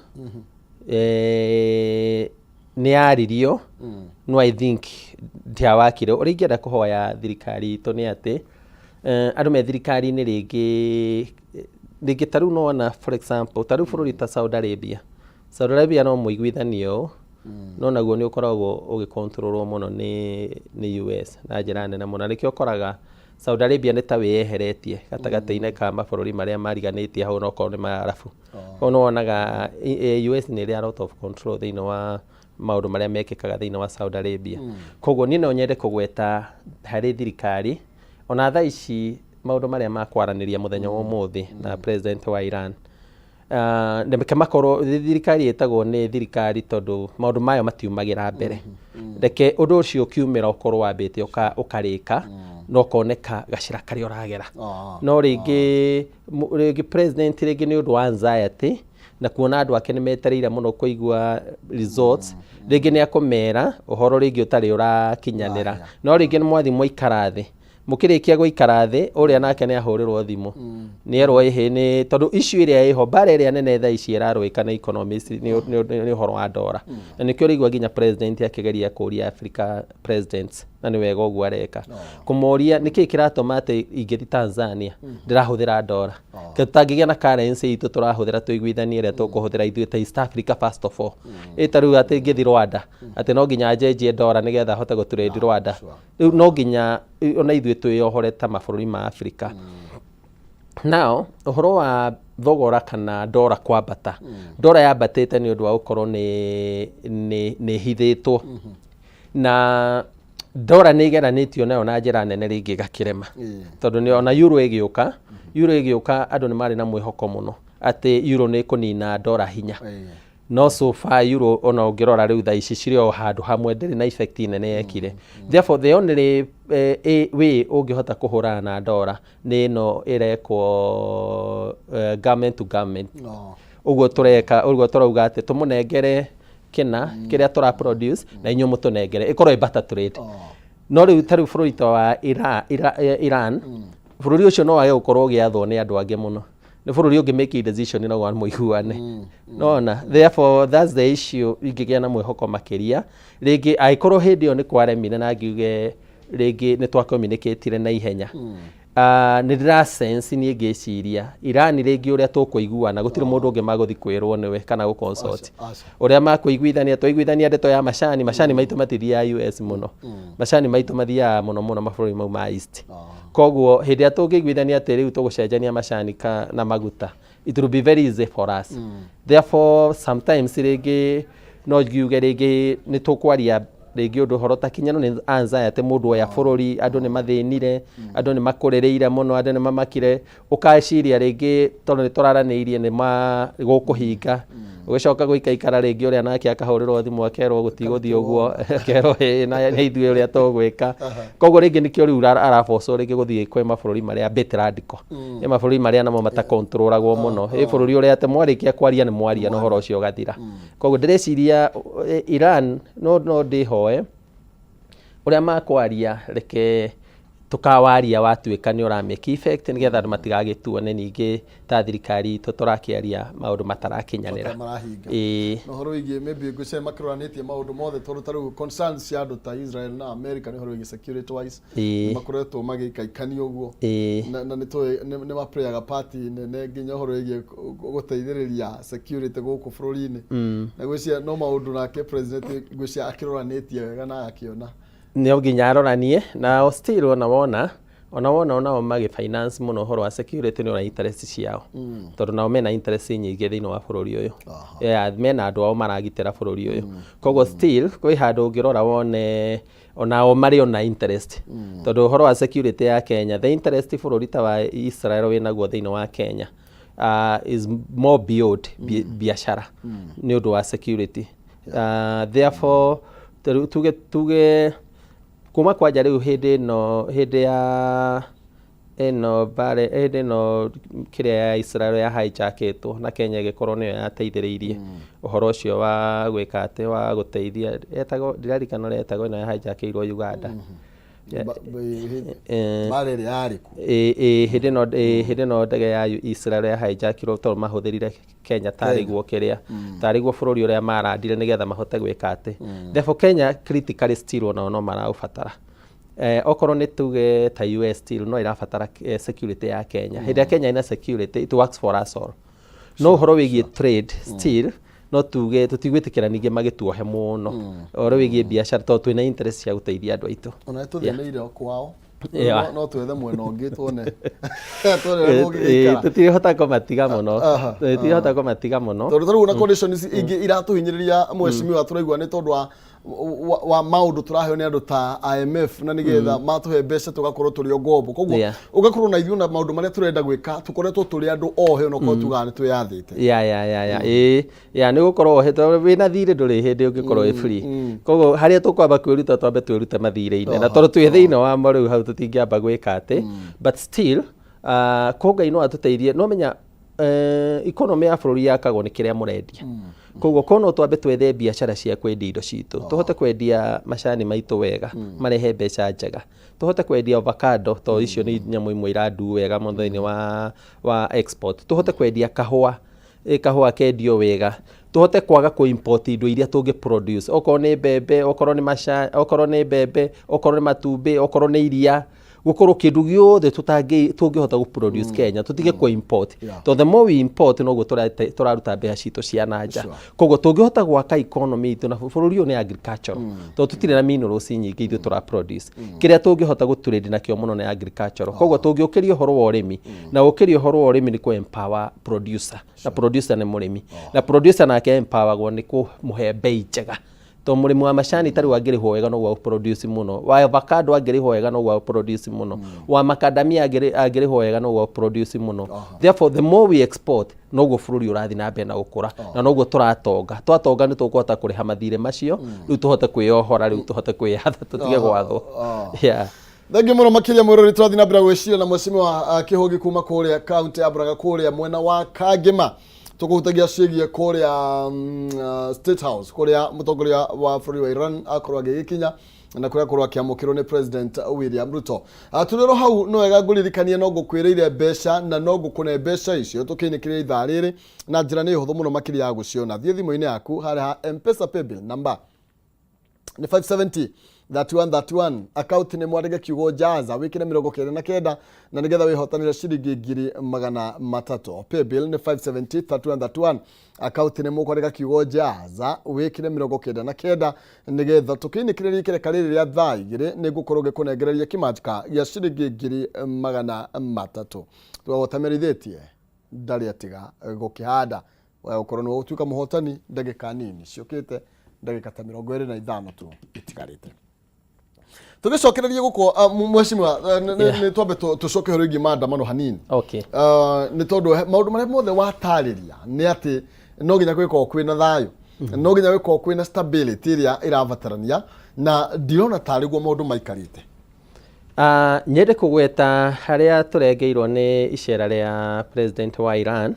nĩ yaririo, no I think ndiawakire. Ũrĩa ingĩenda kũhoya thirikari itũ nĩ atĩ andũ me thirikari-inĩ rĩngĩ rĩngĩ, ta rĩu nona for example ta rĩu bũrũri ta Saudi Arabia, Saudi Arabia no mũiguithanie ũũ, no naguo nĩ ũkoragwo ũgĩkontrolwo mũno nĩ US na njĩra nene mũno, na nĩkĩo ũkoraga Saudi Arabia nĩ ta wĩyeheretie gatagatĩ-inĩ ka mabũrũri marĩa mariganĩtie hau, onokorwo nĩ Maarabu. Koguo nĩ wonaga US nĩ ĩrĩ a lot of control thĩinĩ wa maũndũ marĩa mekĩkaga thĩinĩ wa Saudi Arabia. Koguo niĩ no nyende kũgweta harĩ thirikari ona thaa ici. Maũndũ marĩa makwaranĩria mũthenya wa ũmũthĩ na president wa Iran. Reke makorwo thirikari ĩtagwo nĩ thirikari tondũ maũndũ mayo matiumagĩra mbere. Reke ũndũ ũcio ũkiumĩra ũkorwo wambĩte ũkarĩka na ũkoneka gacĩra karĩa ũragera. No rĩngĩ rĩngĩ president rĩngĩ nĩ ũndũ wa anxiety na kuona andũ ake nĩ metereire mũno kũigua results, rĩngĩ nĩ akũmera ũhoro rĩngĩ ũtarĩ ũrakinyanĩra. No rĩngĩ nĩ mwathi mwaikara thĩ, mũkĩrĩkia gũikara thĩ, ũrĩa nake nĩ ahũrĩrwo thimũ nĩ erwo ĩhĩ nĩ tondũ issue ĩrĩa ĩho, mbara ĩrĩa nene thaa ici ĩrarũĩka nĩ economics, nĩ ũhoro wa ndora. Na nĩkĩo ũraigua nginya president akĩgeria kũria Africa presidents, na nĩ wega ũguo areka, kũmoria nĩkĩĩ kĩratũma atĩ ingĩthiĩ Tanzania ndĩrahũthĩra ndora, tũtangĩgĩa na currency itũ tũrahũthĩra, tũiguithanie ĩrĩa tũkũhũthĩra ithuĩ ta East Africa first of all. Ĩ ta rĩu atĩ ingĩthiĩ Rwanda atĩ no nginya njenjie ndora nĩgetha hote gũtrade Rwanda? Rĩu no nginya ona ithuĩ twĩyohore ta mabũrũri ma Africa. Now ũhoro wa thogora kana ndora kwambata, ndora yambatĩte nĩ ũndũ wa gũkorwo nĩ ĩhithĩtwo, na ndora nĩ ĩgeranĩtio nayo na njĩra nene rĩngĩ ĩgakĩrema, tondũ nĩ ona euro ĩgĩũka andũ nĩ marĩ na mwĩhoko mũno atĩ euro nĩ ĩkũnina ndora hinya. No so far euro, ona ũngĩrora rĩu thaa ici, cirĩ o handũ hamwe, ndĩrĩ na effect nene yekire. Therefore the only way ũngĩhota kũhũrana na ndora nĩ ĩno ĩrekwo government to government. Ũguo tũreka, ũguo tũrauga atĩ tũmũnengere kĩna kĩrĩa tũra produce na inyuĩ mũtũnengere, ĩkorwo ĩ barter trade. No rĩu ta rĩu bũrũri ta wa Iran, bũrũri ũcio no wage gũkorwo ũgĩathwo nĩ andũ angĩ mũno, nĩ bũrũri ũngĩ make decision no mũiguane nona. Therefore that's the issue. Ingĩgĩa na mwĩhoko makĩria rĩngĩ angĩkorwo hĩndĩ ĩyo nĩ kwaremire na ngiuge rĩngĩ nĩ twacommunicatire na ihenya. Nĩ ndĩra sense niĩ ngĩciria Iran rĩngĩ ũrĩa tũkũiguana, gũtirĩ mũndũ ũngĩ magũthi kwĩrwo nĩwe kana gũconsult. Aca. Ũrĩa makũiguithania, twaiguithania ndeto ya macani, macani maitũ matithiaga US mũno, macani maitũ mathiaga mũno mũno mabũrũri mau ma East. Koguo hĩndĩ ĩrĩa tũngĩiguithania atĩ rĩu tũgũcenjania macani na maguta, it will be very easy for us. Therefore sometimes rĩngĩ no ngiuge rĩngĩ nĩ tũkwaria rĩngĩ ũndũ ũhoro takinyano nĩ anxiety mũndũ oya bũrũri, andũ nĩ mathĩnire, andũ nĩ makũrĩrĩire mũno, andũ nĩ mamakire, ũkaciria rĩngĩ tondũ nĩ tũraranĩirie nĩ ma gũkũhinga, ũgĩcoka gũikaikara rĩngĩ ũrĩa nake akahũrĩrwo thimũ akerwo gũtigũthiĩ ũguo, akerwo ĩĩ na nĩ ithuĩ ũrĩa tũgwĩka. Koguo rĩngĩ nĩkĩo rĩu arabocwo rĩngĩ gũthiĩ kwĩ mabũrũri marĩa bit radical, ĩ mabũrũri marĩa namo matakontrolagwo mũno, ĩ bũrũri ũrĩa atĩ mwarĩkia kwaria nĩ mwaria na ũhoro ũcio ũgathira. Koguo ndĩreciria Iran no ndĩhoe ũrĩa makwaria, reke tũkawaria watuĩka nĩ ũra make effect, nĩgetha andũ matigagĩtuone ningĩ ta thirikari itũ tũrakĩaria maũndũ matarakinyanĩra. Marahinga. Ĩĩ. Na ũhoro wĩgiĩ maybe ngwĩciria makĩroranĩtie maũndũ mothe, tondũ ta rĩu concerns cia andũ ta Israel na America nĩ ũhoro wĩgiĩ security wise. Makoretwo magĩikaikania ũguo. Na nĩ tũĩ nĩ maplayaga part nene nginya ũhoro wĩgiĩ gũteithĩrĩria security gũkũ bũrũri-inĩ, na ngwĩciria no maũndũ nake president ngwĩciria akĩroranĩtie wega na agakĩona. No nginya aroranie na still ona wona onao magĩ finance mũno ũhoro wa security nĩ ona interest ciao, tondũ nao mena interest nyingĩ thĩinĩ wa bũrũri ũyũ. Yeah, mena andũ ao maragitĩra bũrũri ũyũ. Koguo still kwĩ handũ ũngĩrora wone onao marĩ ona interest, tondũ ũhoro wa security ya Kenya, the interest bũrũri ta wa Israel wĩnaguo thĩinĩ wa Kenya is more beyond biashara nĩ ũndũ wa security. Therefore ta rĩu tuge kuma kwanja rĩu hĩndĩ ĩno, hĩndĩ ya ĩno mbare, hĩndĩ ĩno kĩrĩa ya Israel ya hijackĩtwo na Kenya ĩgĩkorwo nĩyo yateithĩrĩirie ũhoro ũcio wa gwĩka atĩ wa gũteithia, etagwo, ndirarikana ũrĩa etagwo, ĩno ya hijackĩirwo Uganda. Mbara ĩrĩa yarĩ kuo. Ĩ hĩndĩ ĩno ndege ya Israel ya hijackirwo tondũ mahũthĩrire Kenya tarĩ guo kĩrĩa tarĩ guo bũrũri ũrĩa marandire nĩgetha mahote gwĩka atĩ. Therefore Kenya critically still onao no maraũbatara. Okorwo nĩ tuge ta US still no ĩrabatara security ya Kenya. Hĩndĩ ĩrĩa Kenya ina security, it works for us all. No ũhoro wĩgiĩ trade, still no tuge tũtigwĩtĩkĩra ningĩ magĩtuohe mũno ũhoro wĩgiĩ biacara, tondũ twĩna interest cia gũteithia andũ aitũ. Ona nĩ tũthĩnĩire o kwao. No twethe mwena ũngĩ tuone ũrĩa mũngĩgĩikara. Tũtirĩhota kũmatiga mũno. Tũtirĩhota kũmatiga mũno. Tondũ tarĩu ona conditions ingĩ iratũhinyĩrĩria, mheshimiwa, tũraigua nĩ tondũ wa wa maũndũ tũraheo nĩ andũ ta IMF na nĩgetha matũhe mbeca tũgakorwo tũrĩ o ngombo. Koguo ũgakorwo na ithuĩ na maũndũ marĩa tũrenda gwĩka tũkoretwo tũrĩ andũ ohe onokorwo tugaga nĩ twĩyathĩte. Ya, ĩĩ, ya nĩ gũkorwo ohetwo wĩna thirĩ, ndũrĩ hĩndĩ ũngĩkorwo wĩ free. Koguo harĩa tũkwamba kwĩruta, twambe twĩrute mathirĩ-inĩ, na tondũ twĩ thĩinĩ wamo rĩu hau tũtingĩamba gwĩka atĩ, but still ko Ngai no atũteithie. No menya economy ya bũrũri yakagwo nĩ kĩrĩa mũrendia. Koguo ko no twambe twethe biacara cia kwendia indo citũ, tũhote kwendia macani maitũ wega marehe mbeca njega, tũhote kwendia avocado, tondũ icio nĩ nyamũ imwe irandu wega mũno thĩinĩ wa export, tũhote kwendia kahũa, kahũa kendio wega, tũhote kwaga kũ import indo iria tũngĩ produce, okorwo nĩ mbembe, okorwo nĩ macani, okorwo nĩ mbembe, okorwo nĩ matumbĩ, okorwo nĩ iria, gũkorwo kĩndũ gĩothe tũngĩhota gũ produce Kenya, tũtige kũ import, tondũ the more we import noguo tũraruta mbeca citũ cia na nja. Koguo tũngĩhota gwaka economy itũ, na bũrũri ũyũ nĩ agricultural, tondũ tũtirĩ na minerals nyingĩ ithuĩ tũra produce, kĩrĩa tũngĩhota gũ trade nakĩo mũno nĩ agricultural. Koguo tũngĩũkĩria ũhoro wa ũrĩmi, na gũkĩria ũhoro wa ũrĩmi nĩ kũ empower producer, na producer nĩ mũrĩmi, na producer nake empoweragwo nĩ kũmũhe bei njega, tondũ mũrĩmi wa macani tarĩu angĩrĩhwo wega noguo agũ-produce mũno, wa avocado angĩrĩhwo wega noguo agũ-produce mũno, wa macadamia angĩrĩhwo wega noguo agũ-produce mũno. Therefore, the more we export, noguo bũrũri ũrathiĩ na mbere na gũkũra, na noguo tũratonga. Twatonga nĩ tũkũhota kũrĩha mathirĩ macio, rĩu tũhote kwĩyohora, rĩu tũhote kwĩyatha, tũtige gwathwo, yeah. Thengiũ mũno makĩria mwĩrori. Tũrathiĩ na mbere gwĩciria na mheshimiwa Kĩhũngĩ kuma kũrĩa kaunti ya Murang'a, kũrĩa mwena wa Kangĩma. Tũkũhutagia ciĩgiĩ kũrĩa State House, kũrĩa mũtongoria wa bũrũri wa Iran akorwo agĩgĩkinya na kũrĩa akorwo akĩamũkĩrwo nĩ President William Ruto. Tũrĩ oro hau, no wega ngũririkanie no ngũkwĩrĩire mbeca na no ngũkũne mbeca icio tũkĩinĩkĩria ithaa rĩrĩ, na njĩra nĩ hũthũ mũno makĩria ya gũciona. Thiĩ thimũ-inĩ yaku harĩa ha M-Pesa paybill number nĩ 570 31 31, account nĩ mwandĩke kiugo jaza, wĩkĩre 99, na nĩgetha wĩhotanĩre ciringi 300,000. Paybill nĩ 570 31 31, account nĩ mũkwandĩka kiugo jaza, wĩkĩre 99, nĩgetha tũkĩinĩkĩrĩria ikereka rĩrĩ rĩa thaa 2 nĩ ngũkorwo ngĩkũnengereria kĩmanjĩka gĩa ciringi 300,000. Tũgagũtamerithĩtie ndarĩ atiga gũkĩhanda gũkorwo nĩ gũtuĩka mũhotani ndagĩka nini ciũkĩte, ndagĩka ta 25 tu itigarĩte. Tũgĩcokererie gũkũ, mheshimiwa, nĩ twambe tũcoke ũhoro wĩgiĩ maandamano hanini. Nĩ tondũ maũndũ marĩa mothe watarĩria nĩ atĩ no nginya gwĩkorwo kwĩna thayũ, no nginya gwĩkorwo kwĩna stability ĩrĩa ĩrabatarania, na ndirona tarĩ guo maũndũ maikarĩte. Nyende kũgweta harĩa tũrengeirwo nĩ icera rĩa president wa Iran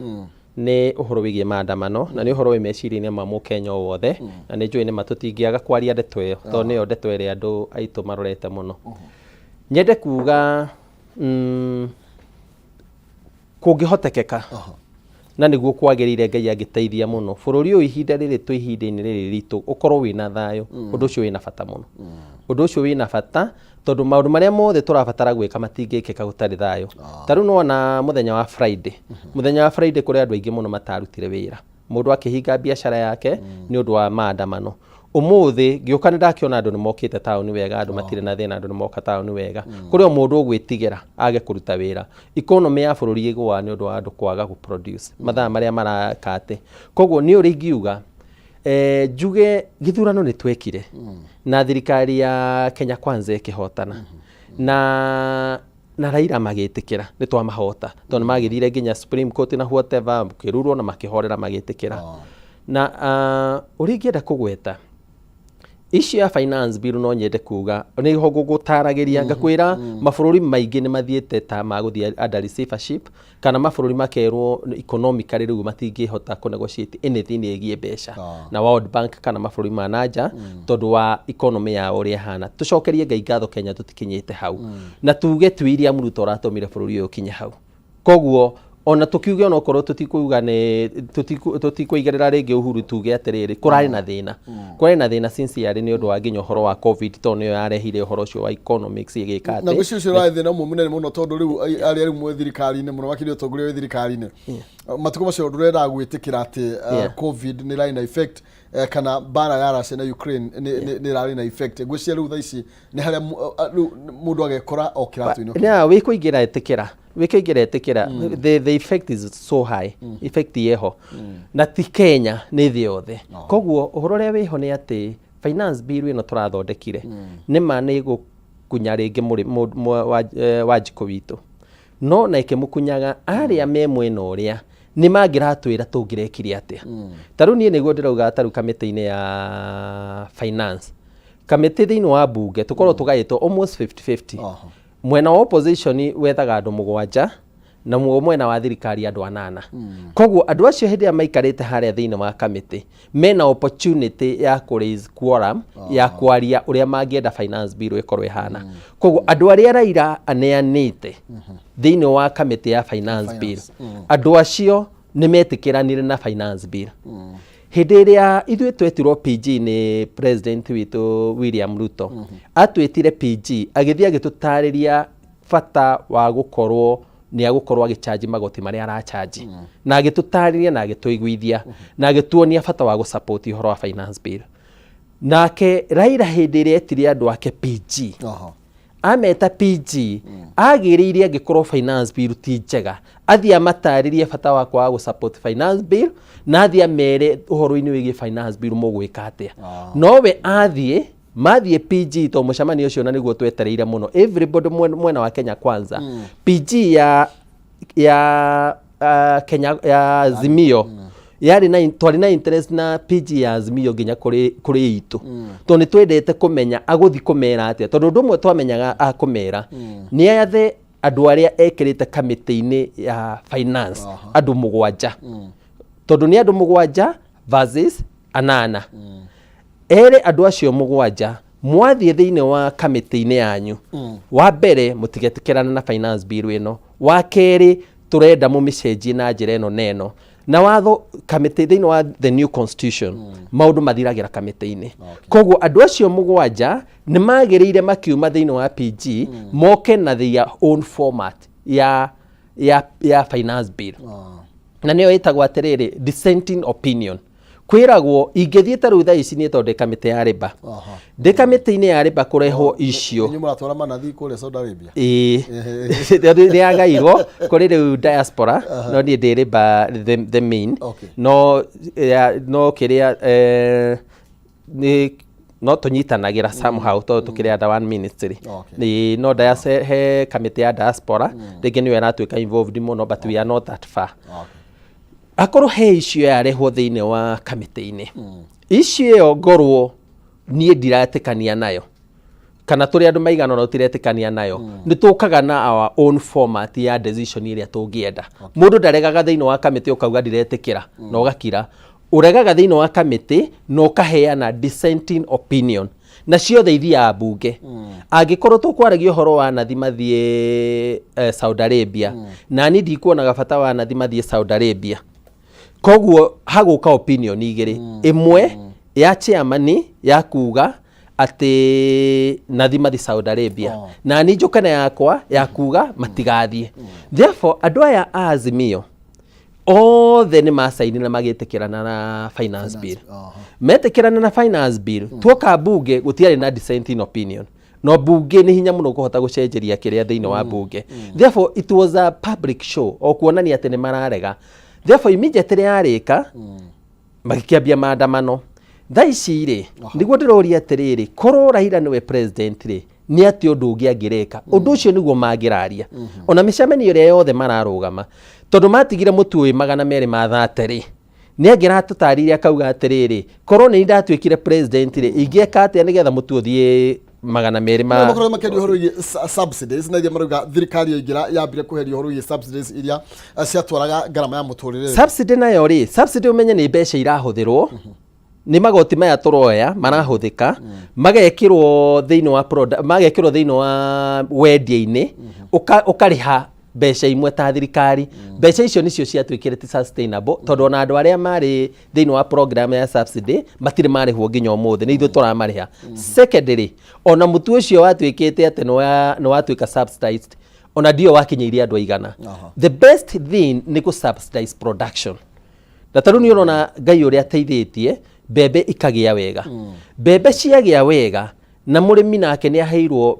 nĩ ũhoro wĩgiĩ maandamano, na nĩ ũhoro wĩ meciria-inĩ ma mũkenya o wothe, na nĩ njũĩ nĩ ma tũtingĩaga kwaria ndeto ĩyo, tondũ nĩyo ndeto ĩrĩa andũ aitũ marorete mũno. Nyende kuga kũngĩhotekeka na nĩguo kwagĩrĩire, Ngai angĩteithia mũno, bũrũri ũyũ ihinda rĩrĩ twĩ ihinda-inĩ rĩrĩ ritũ ũkorwo wĩna thayũ. Ũndũ ũcio wĩna bata mũno, ũndũ ũcio wĩna bata tondũ maũndũ marĩa mothe tũrabatara gwĩka matingĩkĩka gũtarĩ thayũ. Ta rĩu nĩwona mũthenya wa Friday, mũthenya wa Friday kũrĩ andũ aingĩ mũno matarutire wĩra, mũndũ akĩhinga biacara yake nĩ ũndũ wa maandamano. Ũmũthĩ ngĩũka nĩ ndakĩona andũ nĩ mokĩte taũni wega, andũ matirĩ na thĩna, andũ nĩ moka taũni wega. Kũrĩ o mũndũ ũgwĩtigĩra age kũruta wĩra. Economy ya bũrũri ĩgũaga nĩ ũndũ wa andũ kwaga gũ produce mathaa marĩa maraka atĩ. Koguo niĩ ũrĩa ingiuga, njuge gĩthurano nĩ twekire na thirikari ya Kenya Kwanza ĩkĩhotana, na Raila magĩtĩkĩra nĩ twamahota, tondũ nĩ magĩthire nginya Supreme Court na whatever, kĩrurwo na makĩhorera magĩtĩkĩra. Na ũrĩa ingĩenda kũgweta issue ya finance bill, no nyende kuga nĩho ngũgũtaragĩria ngakwĩra mabũrũri maingĩ nĩ mathiĩte ta magũthiĩ under receivership, kana mabũrũri makerwo economically rĩu matingĩhota kũ negotiate anything ĩgiĩ mbeca na World Bank kana mabũrũri ma nanja tondũ wa economy yao ũrĩa ĩhana. Tũcokerie Ngai ngatho Kenya tũtikinyĩte hau, na tuge ti William Ruto ũratũmire bũrũri ũyũ ũkinye hau. Koguo ona tũkiuge onokorwo tũtikuga nĩ tũtikũigĩrĩra rĩngĩ Uhuru, tuge atĩrĩrĩ, kũrarĩ na thĩna, kũrarĩ na thĩna sincerely nĩ ũndũ wa nginya ũhoro wa COVID, tondũ nĩyo yarehire ũhoro ũcio wa economics ĩgĩka Na atĩ ngwĩciria ũcio ũrarĩ thĩna ũmwe mũnene mũno, tondũ rĩu arĩa rĩu mwĩ thirikari-inĩ mũno makĩria ũtongoria wĩ thirikari-inĩ matukũ macio ndũrendaga gwĩtĩkĩra atĩ COVID nĩ ĩrarĩ na effect, kana mbara ya Russia na Ukraine nĩ ĩrarĩ na effect. Ngwĩciria rĩu thaa ici nĩ harĩa rĩu mũndũ agekora o kĩratũ-inĩ. Na wĩkũingĩra ĩtĩkĩra, wĩkũingĩra ĩtĩkĩra, the effect is so high, effect yeho na ti Kenya, nĩ thĩ yothe. Koguo ũhoro ũrĩa wĩho nĩ atĩ Finance bill ĩno tũrathondekire nĩ ma nĩ ĩgũkunya rĩngĩ Wanjikũ witũ, no na ĩkĩmũkunyaga arĩa me mwena ũrĩa nĩ mangĩratwĩra tũngĩrekire atĩa. Ta rĩu niĩ nĩguo ndĩrauga, ta rĩu kamĩtĩ-inĩ ya finance, kamĩtĩ thĩinĩ wa mbunge tũkorwo tũgaĩtwo almost 50-50. Mwena wa opposition wethaga andũ mũgwanja, na mwena wa thirikari andũ anana. Koguo andũ acio hĩndĩ ĩrĩa maikarĩte harĩa thĩinĩ wa kamĩtĩ mena opportunity ya kũ raise quorum ya kwaria ũrĩa mangĩenda finance bill ĩkorwo ĩhana. Koguo andũ arĩa Raila aneanĩte thĩinĩ wa kamĩtĩ ya finance bill, andũ acio nĩ metĩkĩranire na finance bill. Hĩndĩ ĩrĩa ithuĩ twetirwo PG nĩ president witũ William Ruto, atwĩtire PG, agĩthiĩ agĩtũtarĩria bata wa gũkorwo nĩ agũkorwo agĩchanji magoti marĩa arachanji, na agĩtũtarĩria na agĩtũiguithia na agĩtuonia bata wa gũsupport ũhoro wa finance bill. Nake Raila hĩndĩ ĩrĩa etire andũ ake PG, ameta PG, agĩrĩire angĩkorwo finance bill ti njega athiĩ amatarĩrie bata wa kwaga gũ finance bill, na athiĩ amere ũhoro-inĩ wĩgiĩ finance bill mũgwĩka atĩa. Nowe athiĩ, mathiĩ PG, to mũcemanio ũcio na nĩguo twetereire mũno everybody mwena wa Kenya Kwanza. PG ya Kenya ya Azimio yarĩ na twarĩ na interest na PG ya Azimio nginya kũrĩ itũ, tondũ nĩ twendete kũmenya agũthi kũmera atĩa, tondũ ũndũ ũmwe twamenyaga akũmera nĩ athe andũ arĩa ekĩrĩte kamĩtĩ-inĩ ya finance, andũ mũgwanja, tondũ nĩ andũ mũgwanja versus anana. Ere andũ acio mũgwanja, mwathiĩ thĩinĩ wa kamĩtĩ-inĩ yanyu, wa mbere mũtigetĩkĩrana na finance bill ĩno, wa kerĩ tũrenda mũmĩcenjie na njĩra ĩno na ĩno. Na watho kamĩtĩ thĩinĩ wa the new constitution, maũndũ mathiragĩra kamĩtĩ-inĩ. Koguo andũ acio mũgwanja nĩ magĩrĩire makiuma thĩinĩ wa PG moke na their own format ya finance bill, na nĩyo ĩtagwo atĩrĩrĩ dissenting opinion. Kwĩragwo ingĩthiĩ ta rĩu thaa ici niĩ tondũ ndĩ kamĩtĩ ya rĩba, ndĩ kamĩtĩ-inĩ ya rĩba, kũrehwo icio. Inyuĩ mũratwara manathi kũrĩa Saudi Arabia? Ĩĩ, tondũ nĩ yagairwo kũrĩ rĩu diaspora, no niĩ ndĩ rĩba the main. No no kĩrĩa nĩ no tũnyitanagĩra somehow tondũ tũkĩrĩ under one ministry. Nĩ no he kamĩtĩ ya diaspora rĩngĩ nĩyo ĩratuĩka involved mũno, but we are not that far. Akorwo he icio yarehwo thĩinĩ wa kamĩtĩ-inĩ icio ĩyo, ngorwo niĩ ndiretĩkania nayo kana tũrĩ andũ maigana ũna tũtiretĩkania nayo, nĩ tũkaga na our own format ya decision ĩrĩa tũngĩenda. Mũndũ ndaregaga thĩinĩ wa kamĩtĩ ũkauga ndiretĩkĩra na ũgakira. Ũregaga thĩinĩ wa kamĩtĩ na ũkaheana dissenting opinion, na ciothe ithiaga mbunge. Angĩkorwo tũkwaragia ũhoro wa nathi mathiĩ Saudi Arabia, na niĩ ndikuonaga bata wa nathi mathiĩ Saudi Arabia, koguo hagũka opinion igĩrĩ, ĩmwe ya chairman ya kuga atĩ nathi mathi Saudi Arabia, na niĩ njũkane yakwa ya kuga matigathiĩ. Therefore andũ aya a Azimio othe nĩ macaini na magĩtĩkĩrana na finance bill. Metĩkĩrana na finance bill, tuoka mbunge gũtiarĩ na dissenting opinion, no mbunge nĩ hinya mũno kũhota gũcenjeria kĩrĩa thĩinĩ wa mbunge. Therefore it was a public show o kuonania atĩ nĩ mararega. Therefore immediately yarĩka magĩkĩambia maandamano. Thaa ici rĩ, nĩguo ndĩroria atĩrĩrĩ, korwo Raila nĩwe president rĩ, nĩ atĩ ũndũ ũngĩ angĩreka ũndũ ũcio nĩguo mangĩraria ona mĩcemanio ĩrĩa yothe mararũgama, tondũ matigire mũtu wĩ 230 rĩ, nĩ angĩratũtarĩria akauga atĩrĩrĩ, korwo nĩ ndatuĩkire president rĩ, ingĩeka atĩa nĩgetha mũtu ũthiĩ 200 ma Makorwo makĩaria ũhoro wĩgiĩ subsidies, na iria marauga thirikari yaingĩra yambire kweheria ũhoro wĩgiĩ subsidies iria ciatwaraga ngarama ya mũtũrĩre. Subsidy nayo rĩ, subsidy ũmenye nĩ mbeca irahũthĩrwo, nĩ magoti maya tũroya marahũthĩka magekĩrwo thĩinĩ wa product, magekĩrwo thĩinĩ wa wendia-inĩ, ũkarĩha mbeca imwe ta thirikari. Mbeca icio nĩcio ciatuĩkire ti sustainable, tondũ ona andũ arĩa marĩ thĩinĩ wa program ya subsidy matirĩ marĩhwo nginya ũmũthĩ, nĩ ithuĩ tũramarĩha. Secondly, ona mũtu ũcio watuĩkĩte atĩ nĩ watuĩka subsidized, ona ndio wakinyĩirie andũ aigana. The best thing nĩ kũ subsidize production, na tarĩu nĩ ũrona Ngai ũrĩa ateithĩtie mbembe ikagĩa wega. Mbembe ciagĩa wega na mũrĩmi nake nĩ aheirwo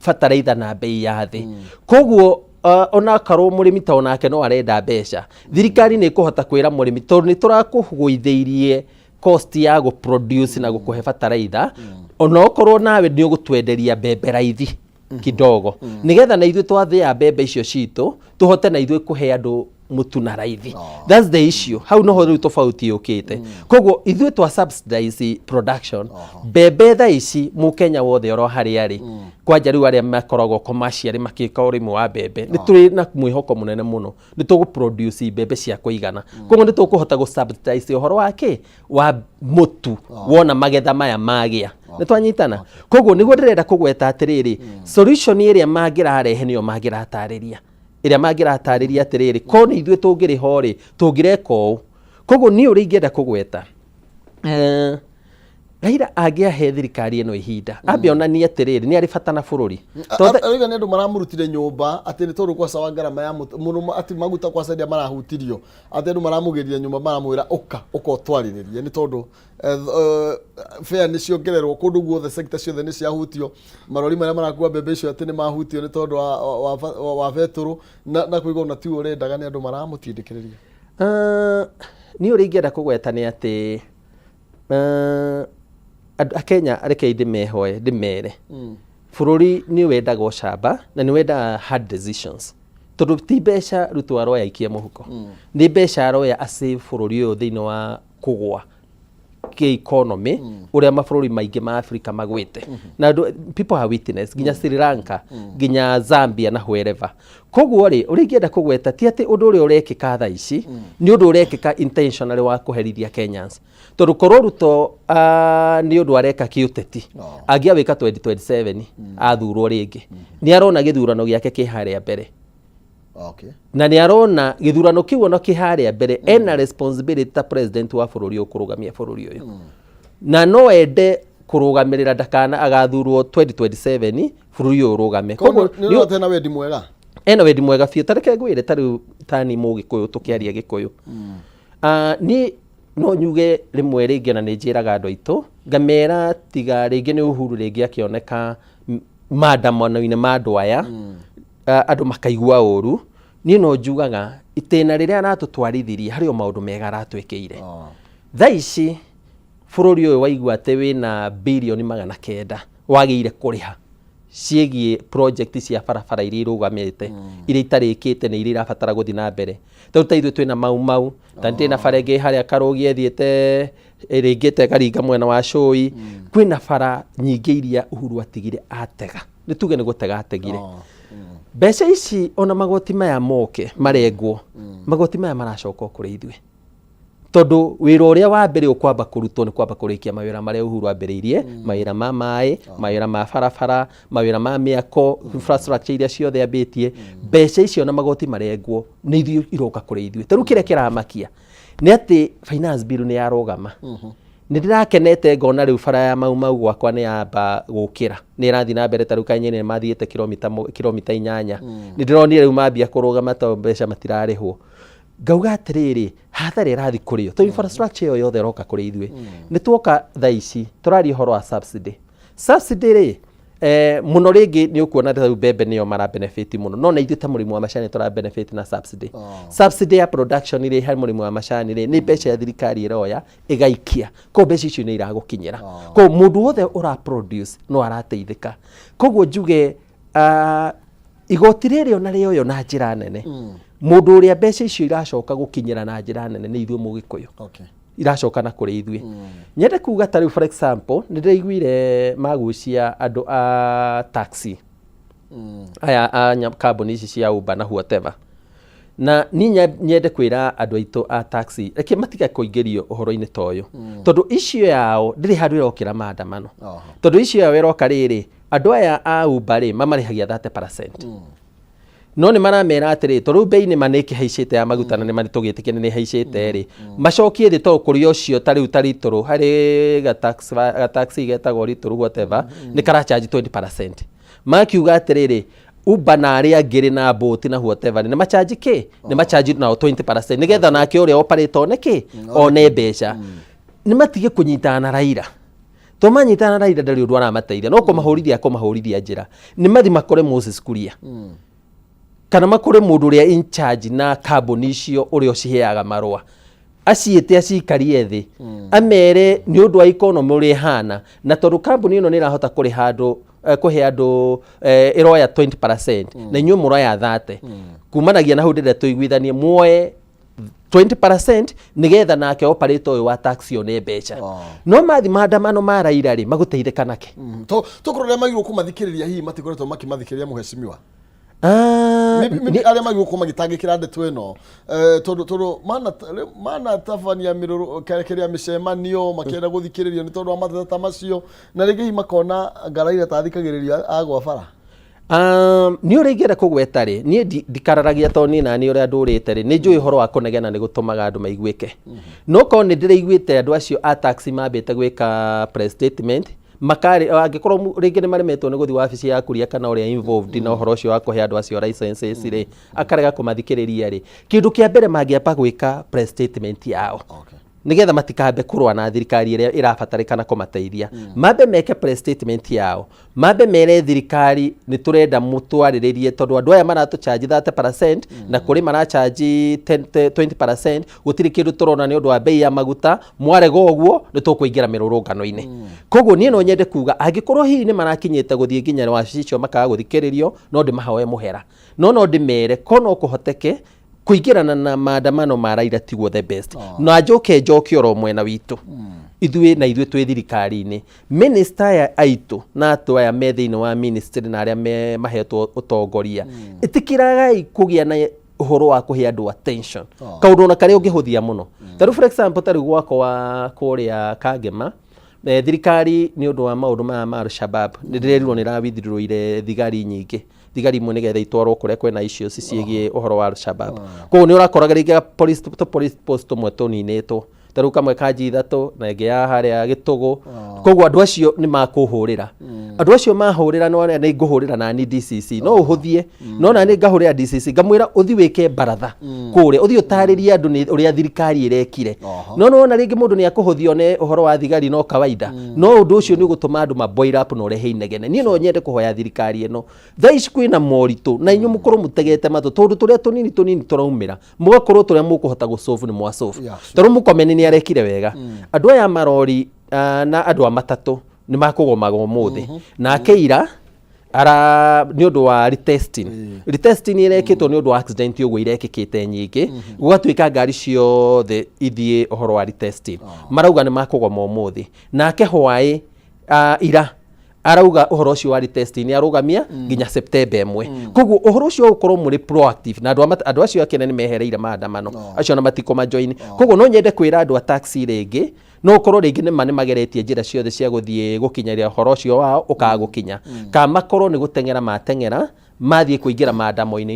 bataraitha na bei ya thĩ, koguo onakorwo mũrĩmi ta onake no arenda mbeca, thirikari nĩ ĩkũhota kwĩra mũrĩmi, tondũ nĩ tũrakũgũithĩirie. Cost ya gũ produce na gũkũhe bataraitha, ona okorwo nawe nĩ ũgũtwenderia mbembe raithi kidogo, nĩgetha na ithuĩ twathĩa mbembe icio citũ, tũhote na ithuĩ kũhe andũ mũtu na raithi. That's the issue. Hau noho rĩu tofauti yũkĩte. Koguo ithuĩ twa subsidize production mbembe. Thaa ici mũkenya wothe oro harĩa arĩ, kwanja rĩu arĩa makoragwo commercially makĩka ũrĩmi wa mbembe, nĩ tũrĩ na mwĩhoko mũnene mũno nĩ tũgũ produce mbembe cia kũigana. Koguo nĩ tũkũhota gũ subsidize ũhoro wa kĩ wa mũtu wona magetha maya magĩa. Nĩ twanyitana? Koguo nĩguo ndĩrenda kũgweta atĩrĩrĩ, solution ĩrĩa mangĩrarehe nĩyo mangĩratarĩria, ĩrĩa mangĩratarĩria atĩrĩrĩ, ko nĩ ithuĩ tũngĩrĩha rĩ, tũngĩreka ũũ. Koguo niĩ ũrĩa ingĩenda kũgweta, Raila angĩahe thirikari ĩno ihinda, ambe onanie atĩrĩrĩ, nĩ arĩ bata na bũrũri. Tondũ Arauga nĩ andũ maramũrutire nyũmba atĩ nĩ tondũ kwaca wa ngarama ya mũtu mũno, atĩ maguta kwaca rĩrĩa marahutirio, atĩ andũ maramũgĩrire nyũmba, maramwĩra ũka ũka ũtwarĩrĩrie, nĩ tondũ fare nĩ ciongererwo kũndũ guothe, sector ciothe nĩ ciahutio, marori marĩa marakua mbembe icio atĩ nĩ mahutio nĩ tondũ wa betũrũ na kũigua ona tiwe ũrendaga, nĩ andũ maramũtindĩkĩrĩria. Niĩ ũrĩa ingĩenda kũgweta nĩ atĩ andũ a Kenya, reke ndĩmehoe ndĩmere, bũrũri nĩ wendaga ũcamba na nĩ wendaga hard decisions, tondũ ti mbeca Ruto aroya aikie mũhuko, nĩ mbeca aroya asave bũrũri ũyũ thĩinĩ wa kũgwa kĩ-economy ũrĩa mabũrũri maingĩ ma Afrika magwĩte, na andũ, people are witness, nginya Sri Lanka, nginya Zambia na wherever. Koguo rĩ, ũrĩa ingĩenda kũgweta ti atĩ ũndũ ũrĩa ũrekĩka thaa ici nĩ ũndũ ũrekĩka intentionally wa kũherithia Kenyans, tondũ korwo Ruto nĩ ũndũ areka kĩũteti, angĩawĩka 2027 athurwo rĩngĩ. Nĩ arona gĩthurano gĩake kĩ harĩa mbere, na nĩ arona gĩthurano kĩu ona kĩ harĩa mbere, ena responsibility ta president wa bũrũri ũyũ kũrũgamia bũrũri ũyũ, na no ende kũrũgamĩrĩra ndakana agathurwo 2027 bũrũri ũyũ ũrũgame. Koguo nĩ ũrona ena wendi mwega? Ena wendi mwega biũ. Ta reke ngwĩre, ta rĩu tani mũgĩkũyũ tũkĩaria gĩkũyũ, niĩ no nyuge rĩmwe rĩngĩ, na nĩ njĩraga andũ aitũ ngamera, tiga rĩngĩ nĩ Uhuru rĩngĩ akĩoneka maandamano-inĩ ma andũ aya, andũ makaigua ũru, niĩ no njugaga itĩna rĩrĩa aratũtwarithirie harĩ o maũndũ mega aratwĩkĩire. Thaa ici bũrũri ũyũ waigua atĩ wĩna birioni 900 wagĩire kũrĩha ciĩgiĩ project cia barabara iria irũgamĩte, iria itarĩkĩte na iria irabatara gũthiĩ na mbere. Tondũ ta ithuĩ twĩna Mau Mau, ta nĩ na bara ĩngĩ harĩa Karũgi ĩthiĩte ĩringĩte ĩkaringa mwena wa Cũi. Kwĩna bara nyingĩ iria Uhuru atigire atega, nĩ tuge nĩ gũtega ategire. Mbeca ici, ona magoti maya moke marengwo, magoti maya maracoka o kũrĩ ithuĩ, tondũ wĩra ũrĩa wa mbere ũkwamba kũrutwo nĩ kwamba kũrĩkia mawĩra marĩa Uhuru ambĩrĩirie, mawĩra ma maĩ, mawĩra ma barabara, mawĩra ma mĩako, infrastructure iria ciothe ambĩtie. Mbeca icio na magoti marengwo nĩ ithuĩ iroka kũrĩ ithuĩ. Ta rĩu kĩrĩa kĩramakia nĩ atĩ finance bill nĩ yarũgama. Nĩ ndĩrakenete ngona rĩu bara ya Mau Mau gwakwa nĩ yamba gũkĩra, nĩ ĩrathiĩ na mbere. Ta rĩu Kanyeni nĩ mathiĩte kilomita 8. Nĩ ndĩronire rĩu mambia kũrũgama tondũ mbeca matirarĩhwo. Ngauga atĩrĩrĩ, hathara ĩrathiĩ kũrĩ o, to infrastructure ĩyo yothe ĩroka kũrĩ ithuĩ. Nĩ tuoka thaa ici tũraria ũhoro wa subsidy. Subsidy rĩ, mũno rĩngĩ nĩ ũkuona rĩu mbembe nĩyo mara benefit mũno, no na ithuĩ ta mũrĩmi wa macani tũra benefit na subsidy. Subsidy ya production rĩ, harĩ mũrĩmi wa macani rĩ, nĩ mbeca ya thirikari ĩroya ĩgaikia, koguo mbeca icio nĩ iragũkinyĩra, koguo mũndũ wothe ũra produce no arateithĩka. Koguo njuge igoti rĩrĩ ona rĩoywo na njĩra nene, mũndũ ũrĩa mbeca icio iracoka gũkinyĩra na njĩra nene nĩ ithuĩ mũgĩkũyũ. Iracoka na kũrĩ ithuĩ. Nyende kuga ta rĩu, for example, nĩ ndĩraiguire magucia andũ a taxi aya a kambuni ici cia Uber na whatever, na niĩ nyende kwĩra andũ aitũ a taxi, reke matige kũingĩrio ũhoro-inĩ ta ũyũ, tondũ icio yao ndĩrĩ handũ ĩrokĩra maandamano. Tondũ icio yao ĩroka rĩrĩ, andũ aya a Uber rĩ, mamarĩhagia 30%, no nĩ maramera atĩrĩ, tondũ rĩu bei nĩ ma nĩ ĩkĩhaicĩte ya maguta, na nĩ ma tũgĩtĩkia nĩ ĩhaicĩte rĩ, macokie thĩ, tondũ kũrĩ ũcio ta rĩu ta Little, harĩ gataxi getagwo Little whatever, nĩ karacharge 20%. Makiuga atĩrĩrĩ, Uber na arĩa angĩ rĩ, na Bolt na whatever, nĩ macharge kĩ, nĩ macharge nao 20%, nĩgetha nake ũrĩa operate one kĩ, one mbeca. Nĩ matige kũnyitana na Raila, to manyitana na Raila ndarĩ ũndũ aramateithia, no kũmahũrithia akũmahũrithia njĩra. Nĩ mathi makore Moses Kuria, kana makore mũndũ ũrĩa in charge na kambuni icio, ũrĩa ũciheaga marũa. Aciĩte acikarie thĩ, amere nĩ ũndũ wa economy ũrĩa ĩhana, na tondũ kambuni ĩno nĩ ĩrahota kũrĩha andũ, kũhe andũ, ĩroya 20% na inyuĩ mũroya 30, kumanagia na hau ndĩrenda tũiguithanie muoe 20% nigetha nake operator ũyũ wa taxi one mbeca. No mathi maandamano ma Raila rĩ, magũteithĩka nake? Tokorwo arĩa magĩrĩirwo kũmathikĩrĩria hihi matikoretwo makĩmathikĩrĩria, mũhecimiwa. Ah, Maybe arĩa magĩrĩirwo gũkorwo magĩtangĩkĩra ndeto ĩno, tondũ manatabania mĩrũrũ kĩrĩa mĩcemanio makĩenda gũthikĩrĩrio nĩ tondũ wa mateta ta macio, na rĩngĩ hihi makona ngaraira ta athikagĩrĩrio agwa bara. Nĩ ũrĩa ingĩenda kũgweta rĩ, niĩ ndikararagia tondũ niĩ nani ũrĩa ndũrĩte rĩ, nĩ njũĩ ũhoro wa kũnegena nĩ gũtũmaga andũ maiguĩke. No korwo nĩ ndĩraiguĩte andũ acio a taxi mambĩte gwĩka press statement, makarĩ angĩkorwo rĩngĩ nĩ maremetwo nĩ gũthiĩ wabici ya Kuria kana ũrĩa involved na ũhoro ũcio wa kũhe andũ acio licenses rĩ, akarega kũmathikĩrĩria rĩ, kĩndũ kĩa mbere mangĩamba gwĩka press statement yao, nigetha matikambe kũrũa na thirikari ĩrĩa ĩrabatarĩkana kũmateithia. Mambe meke press statement yao, mambe mere thirikari nĩ tũrenda mũtwarĩrĩrie, tondũ andũ aya maratũcharge 30% na kũrĩ maracharge 10 20%, gũtirĩ kĩndũ tũrona nĩ ũndũ wa bei ya maguta. Mwarega ũguo, nĩ tũkũingĩra mĩrũrũngano-inĩ. Koguo niĩ no nyende kuga, angĩkorwo hihi nĩ marakinyĩte gũthiĩ nginya wabici icio makaga gũthikĩrĩrio, no ndĩmahoe mũhera, no ndĩmere ko no kũhoteke kũingĩrana na maandamano ma Raila tiguo the best. Na njoke njoke oro mwena witũ, ithuĩ na ithuĩ twĩ thirikari-inĩ, minister aya aitũ na andũ aya me thĩinĩ wa ministry na arĩa me mahetwo ũtongoria, ĩtĩkĩragai kũgĩa na ũhoro wa kũhe andũ attention. Kaũndũ ona karĩa ũngĩhũthia mũno, ta rĩu for example, ta rĩu gwakwa kũrĩa Kangema, thirikari nĩ ũndũ wa maũndũ maya ma Al-Shabab nĩ ndĩrerirwo nĩ ĩrawithirũire thigari nyingĩ, thigari imwe, nĩgetha itwarwo kũrĩa kwĩna issues ciĩgiĩ ũhoro wa Al-Shabab. Koguo nĩ ũrakoraga rĩngĩ police tũ police post tũmwe tũninĩtwo, ta rĩu kamwe ka G3 na ĩngĩ ya harĩa Gĩtũgũ. Koguo andũ acio nĩ makũhũrĩra, andũ acio mahũrĩra no nĩ ngũhũrĩra nani DCC, no ũhũthie, no nani ngahũrĩra DCC ngamwĩra ũthi wĩke baratha kũrĩa, ũthiĩ ũtarĩrie andũ nĩ ũrĩa thirikari ĩrekire. No nĩwona rĩngĩ mũndũ nĩ akũhũthia one ũhoro wa thigari no kawaida, no ũndũ ũcio nĩ ũgũtũma andũ ma boil up na ũrehe inegene. Niĩ no nyende kũhoya thirikari ĩno, thaa ici kwĩna moritũ, na inyuĩ mũkorwo mũtegete matũ, tondũ tũrĩa tũnini tũnini tũraumĩra, mũgakorwo tũrĩa mũkũhota gũsolve nĩ mwasolve. Tondũ Mũkomeni nĩ arekire wega, andũ aya a marori na andũ a matatũ nĩ makũgomaga ũmũthĩ, nake ira ara nĩ ũndũ wa retesting. Retesting ĩrekĩtwo nĩ ũndũ wa accident ũguo irekĩkĩte nyingĩ, gũgatuĩka ngari ciothe ithiĩ ũhoro wa retesting. Marauga nĩ makũgoma ũmũthĩ, nake hwaĩ ira arauga ũhoro ũcio wa retesting nĩ arũgamia nginya September 1. Koguo ũhoro ũcio wa gũkorwo mũrĩ proactive na andũ acio akene nĩ mehereire maandamano acio na matikũma join. Koguo no nyende kwĩra andũ a taxi, rĩngĩ no ũkorwo rĩngĩ nĩma nĩ mageretie njĩra ciothe cia gũthiĩ gũkinyĩria ũhoro ũcio wao ũkaga gũkinya, kana makorwo nĩ gũteng'era mateng'era mathiĩ kũingĩra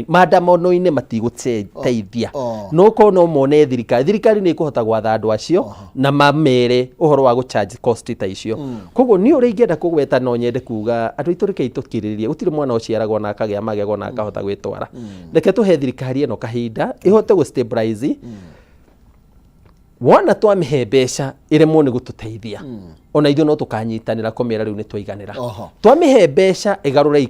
maandamano-inĩ matigũteithia. No korwo no mone thirikari nĩ ĩkũhota gwatha andũ acio na mamere ũhoro wa gũcharge cost ta icio. Koguo niĩ ũrĩa ingĩenda kũgweta, no nyende kuga andũ aitũ, rekei tũkirĩrĩrie. Gũtirĩ mwana ũciaragwo na akagĩa magego na akahota gwĩtwara. Reke tũhe thirikari ĩno kahinda ĩhote gũ stabilize. Wona twamĩhe mbeca ĩremwo nĩ gũtũteithia, ona ithuĩ no tũkanyitanĩra kũmĩra rĩu nĩ twaiganĩra. Twamĩhe mbeca ĩgarũre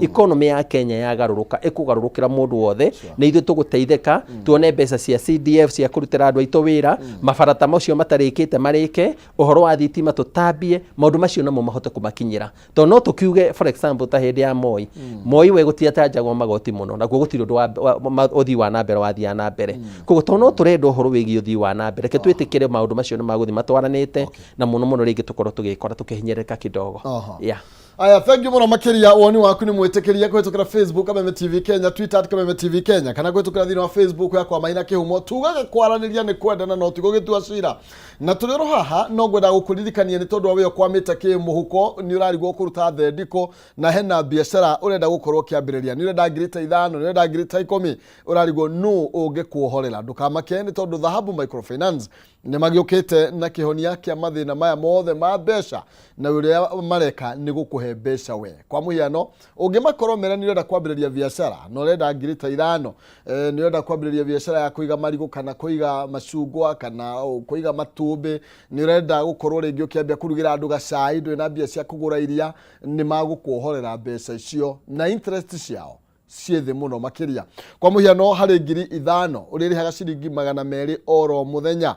economy ya Kenya, yagarũrũka ĩkũgarũrũkĩra mũndũ wothe, nĩ ithuĩ tũgũteithĩka, tuone mbeca cia CDF cia kũrutĩra andũ aitũ wĩra, mabarata macio matarĩkĩte marĩke, ũhoro wa thitima tũtambie, maũndũ macio namo mahote kũmakinyĩra. Tondũ no tũkiuge for example ta hĩndĩ ya Moi, Moi we gũtiatanjagwo magoti mũno, naguo gũtirĩ ũndũ wa ũthii wa na mbere wathiaga na mbere. Koguo tondũ no tũrenda ũhoro wĩgiĩ ũthii wa na mbere, reke twĩtĩkĩre maũndũ macio nĩ magũthiĩ matwaranĩte, na mũno mũno rĩngĩ tũkorwo tũgĩkora tũkĩhinyĩrĩrĩka kidogo. Yeah. Aya, thank you mũno makĩria. Woni waku nĩ mwĩtĩkĩrie kũhĩtũkĩra Facebook Kameme TV Kenya, Twitter @KamemeTV Kenya, kana kũhĩtũkĩra thĩinĩ wa Facebook yakwa Maina Kĩhumo. Tugaga kwaranĩria nĩ kwendana no ti gũgĩtua cira. Na tũrĩ oro haha, no ngwenda gũkũririkania nĩ tondũ wa wĩyo kwamĩte kĩ mũhuko, nĩ ũrarigwo kũruta thendiko na hena biacara ũrenda gũkorwo ũkĩambĩrĩria, nĩ ũrenda ngiri ta 5, nĩ ũrenda ngiri ta 10, ũrarigwo nũ ũngĩkuohorera. Ndũkamake, nĩ tondũ Dhahabu Microfinance nĩ magĩũkĩte na kĩhonia kĩa mathĩna maya mothe ma mbeca, na ũrĩa mareka nĩ gũkũhe mbeca we. Kwa mũhiano, ũngĩmakorwo mera nĩ ũrenda kwambĩrĩria biacara na ũrenda ngiri ta 5, nĩ ũrenda kwambĩrĩria biacara ya kũiga marigũ kana kũiga macungwa kana kũiga matumbĩ, nĩ ũrenda gũkorwo rĩngĩ ũkĩambia kũrugĩra andũ gacai, ndũrĩ na mbia cia kũgũra iria, nĩ magũkuohorera mbeca icio na interest ciao. Ciĩ thĩ mũno makĩria. Kwa mũhiano, harĩ 5,000 ũrĩrĩhaga ciringi 200 oro mũthenya.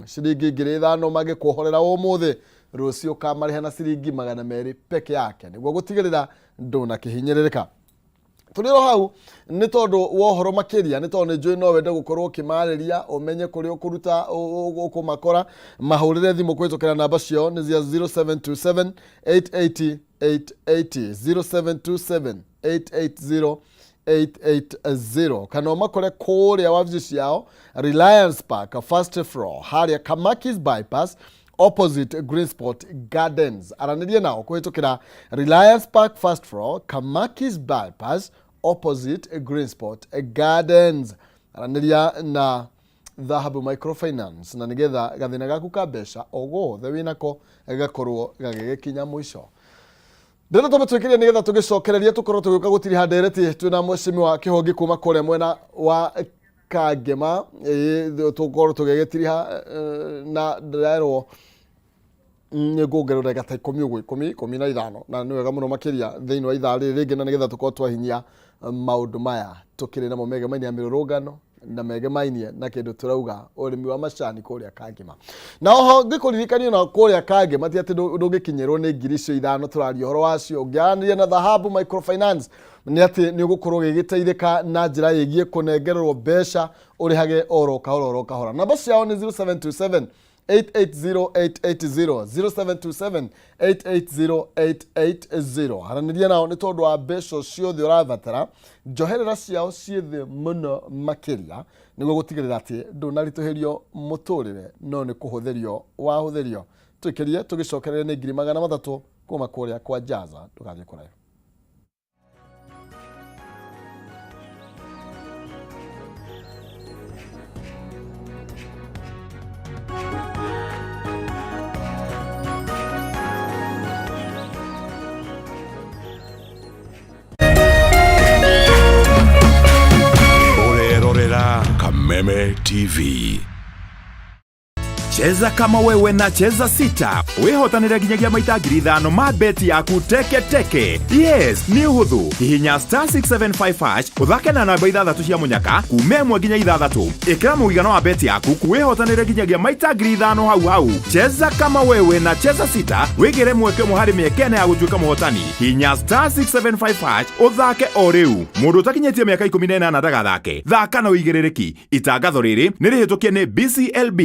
Ciringi 5,000 mangĩkuohorera ũmũthĩ, rũciũ ũkamarĩha na ciringi 200 peke yake, nĩguo gũtigĩrĩra ndũnakĩhinyĩrĩrĩka. Tũrĩ o hau nĩ tondũ wa ũhoro makĩria, nĩ tondũ nĩ njũĩ no wende gũkorwo ũkĩmarĩria, ũmenye kũrĩa ũkũruta ũkũmakora, mahũrĩre thimũ kũhĩtũkĩra namba ciao nĩ cia 0727 880 880, 0727 880 880, kana ũmakore kũrĩa wabici ciao Reliance Park, first floor, harĩa Kamakis Bypass, opposite Green Spot Gardens. Aranĩria nao kũhĩtũkĩra Reliance Park, first floor, Kamakis Bypass, opposite Green Spot Gardens. Aranĩria na Dhahabu Microfinance na nĩgetha gathĩna gaku ka mbeca o gothe wĩnako gakorwo gagĩgĩkinya mũico. Ndĩrenda twambe twĩkĩrie nĩgetha tũgĩcokererie tũkorwo tũgĩũka gũtiriha ndereti twĩna mwecimiwa Kĩhongi kuma kũrĩa mwena wa Kangema. Ĩĩ, tũkorwo tũgĩgĩtiriha na ndĩrerwo nĩ nguongerera ndagĩka ta 10 ũguo, 10, 15, na nĩ wega mũno makĩria thĩinĩ wa ithaa rĩrĩ rĩngĩ, na nĩgetha tũkorwo twahinyia maũndũ maya tũkĩrĩ namo megemainie ya mĩrũrũngano na megemainie na kĩndũ tũrauga ũrĩmi wa macani kũrĩa Kangema. Na oho ngĩkũririkania na kũrĩa Kangema ti atĩ ndũngĩkinyĩrwo nĩ 5,000 tũraria ũhoro wacio. Ũngĩaranĩria na Dhahabu Microfinance nĩ atĩ nĩ ũgũkorwo ũgĩgĩteithĩka na njĩra ĩgiĩ kũnengererwo mbeca ũrĩhage oro kahora oro kahora. Namba ciao nĩ 0727 880880, 0727 880880. Aranĩria nao nĩ tondũ wa mbeca ciothe ũrabatara. Njoherera ciao ciĩ thĩ mũno makĩria nĩguo gũtigĩrĩra atĩ ndũnaritũhĩrio mũtũrĩre, no nĩ kũhũthĩrio wahũthĩrio. Twĩkĩrie tũgĩcokerere nĩ 300,000 kuma kũrĩa kwa Jaza. Ndũgathiĩ kũraihu. Ũrerorera Kameme TV. Cheza kama wewe na Cheza Sita wĩhotanĩre nginyagia maita 5,000 ma beti yaku teke teke. Yes, nĩ ũhũthũ. Hihinya star 675 hash, ũthake na namba ithathatũ cia mũnyaka kuma 1 nginya 6. Ĩkĩra mũigana wa beti yaku, wĩhotanĩre nginyagia maita 5,000 hau hau. Cheza kama wewe na Cheza Sita, wĩgĩre mweke ũmwe harĩ mĩeke 4 ya gũtuĩka mũhotani. Hihinya star 675 hash ũthake o rĩu. Mũndũ ũtakinyĩtie mĩaka 18 ndagathake. Thaka na ũigĩrĩrĩki. Itangatho rĩrĩ nĩ rĩhĩtũkie nĩ BCLB.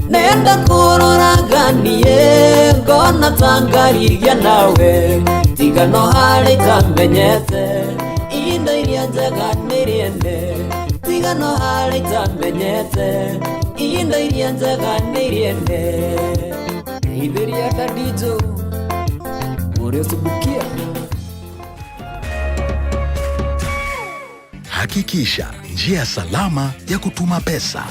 Nenda kũroraganie ngona tangarigia nawe, tiga no harĩ itamenyete indo iria njega nĩ rĩene, tiga no harĩ itamenyete indo iria njega nĩ rĩene. Itheria Dadijo ũrĩa. Hakikisha njia salama ya kutuma pesa.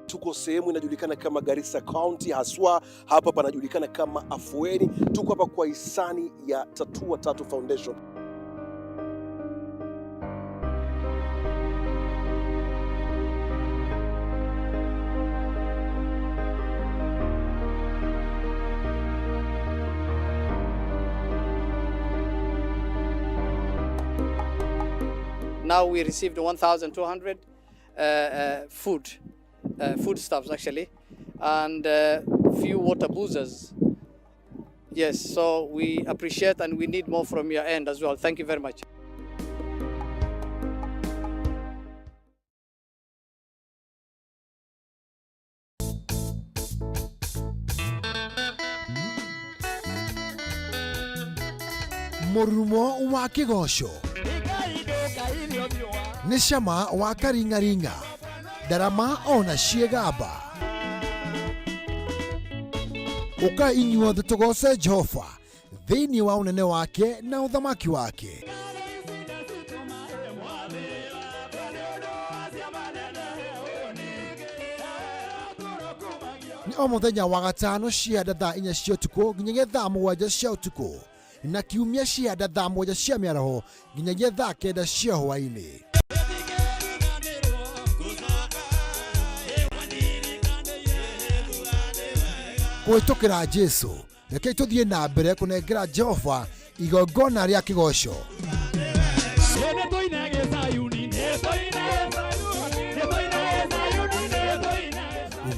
Tuko sehemu inajulikana kama Garissa County, haswa hapa panajulikana kama Afueni. Tuko hapa kwa hisani ya Tatua Tatu Foundation. Now we received 1,200 foodstuffs actually, and few water boozers. Yes, so we appreciate and we need more from your end as well. Thank you very much. Mũrurumo wa kĩgoco nĩ cama wa karing'aring'a, ndarama ona ciĩgamba. Ũka inyuothe tũgoce Jehova thĩinĩ wa ũnene wake na ũthamaki wake. Nĩ o mũthenya wa gatano cianda thaa 4 cia ũtukũ nginyagia thaa 7 cia ũtukũ. Na kiumia cianda thaa 7 cia mĩaraho nginyagia thaa 9 cia hwaĩ-inĩ. Kũhĩtũkĩra Jesu, rekei tũthiĩ na mbere kũnengera Jehova igongona rĩa kĩgoco.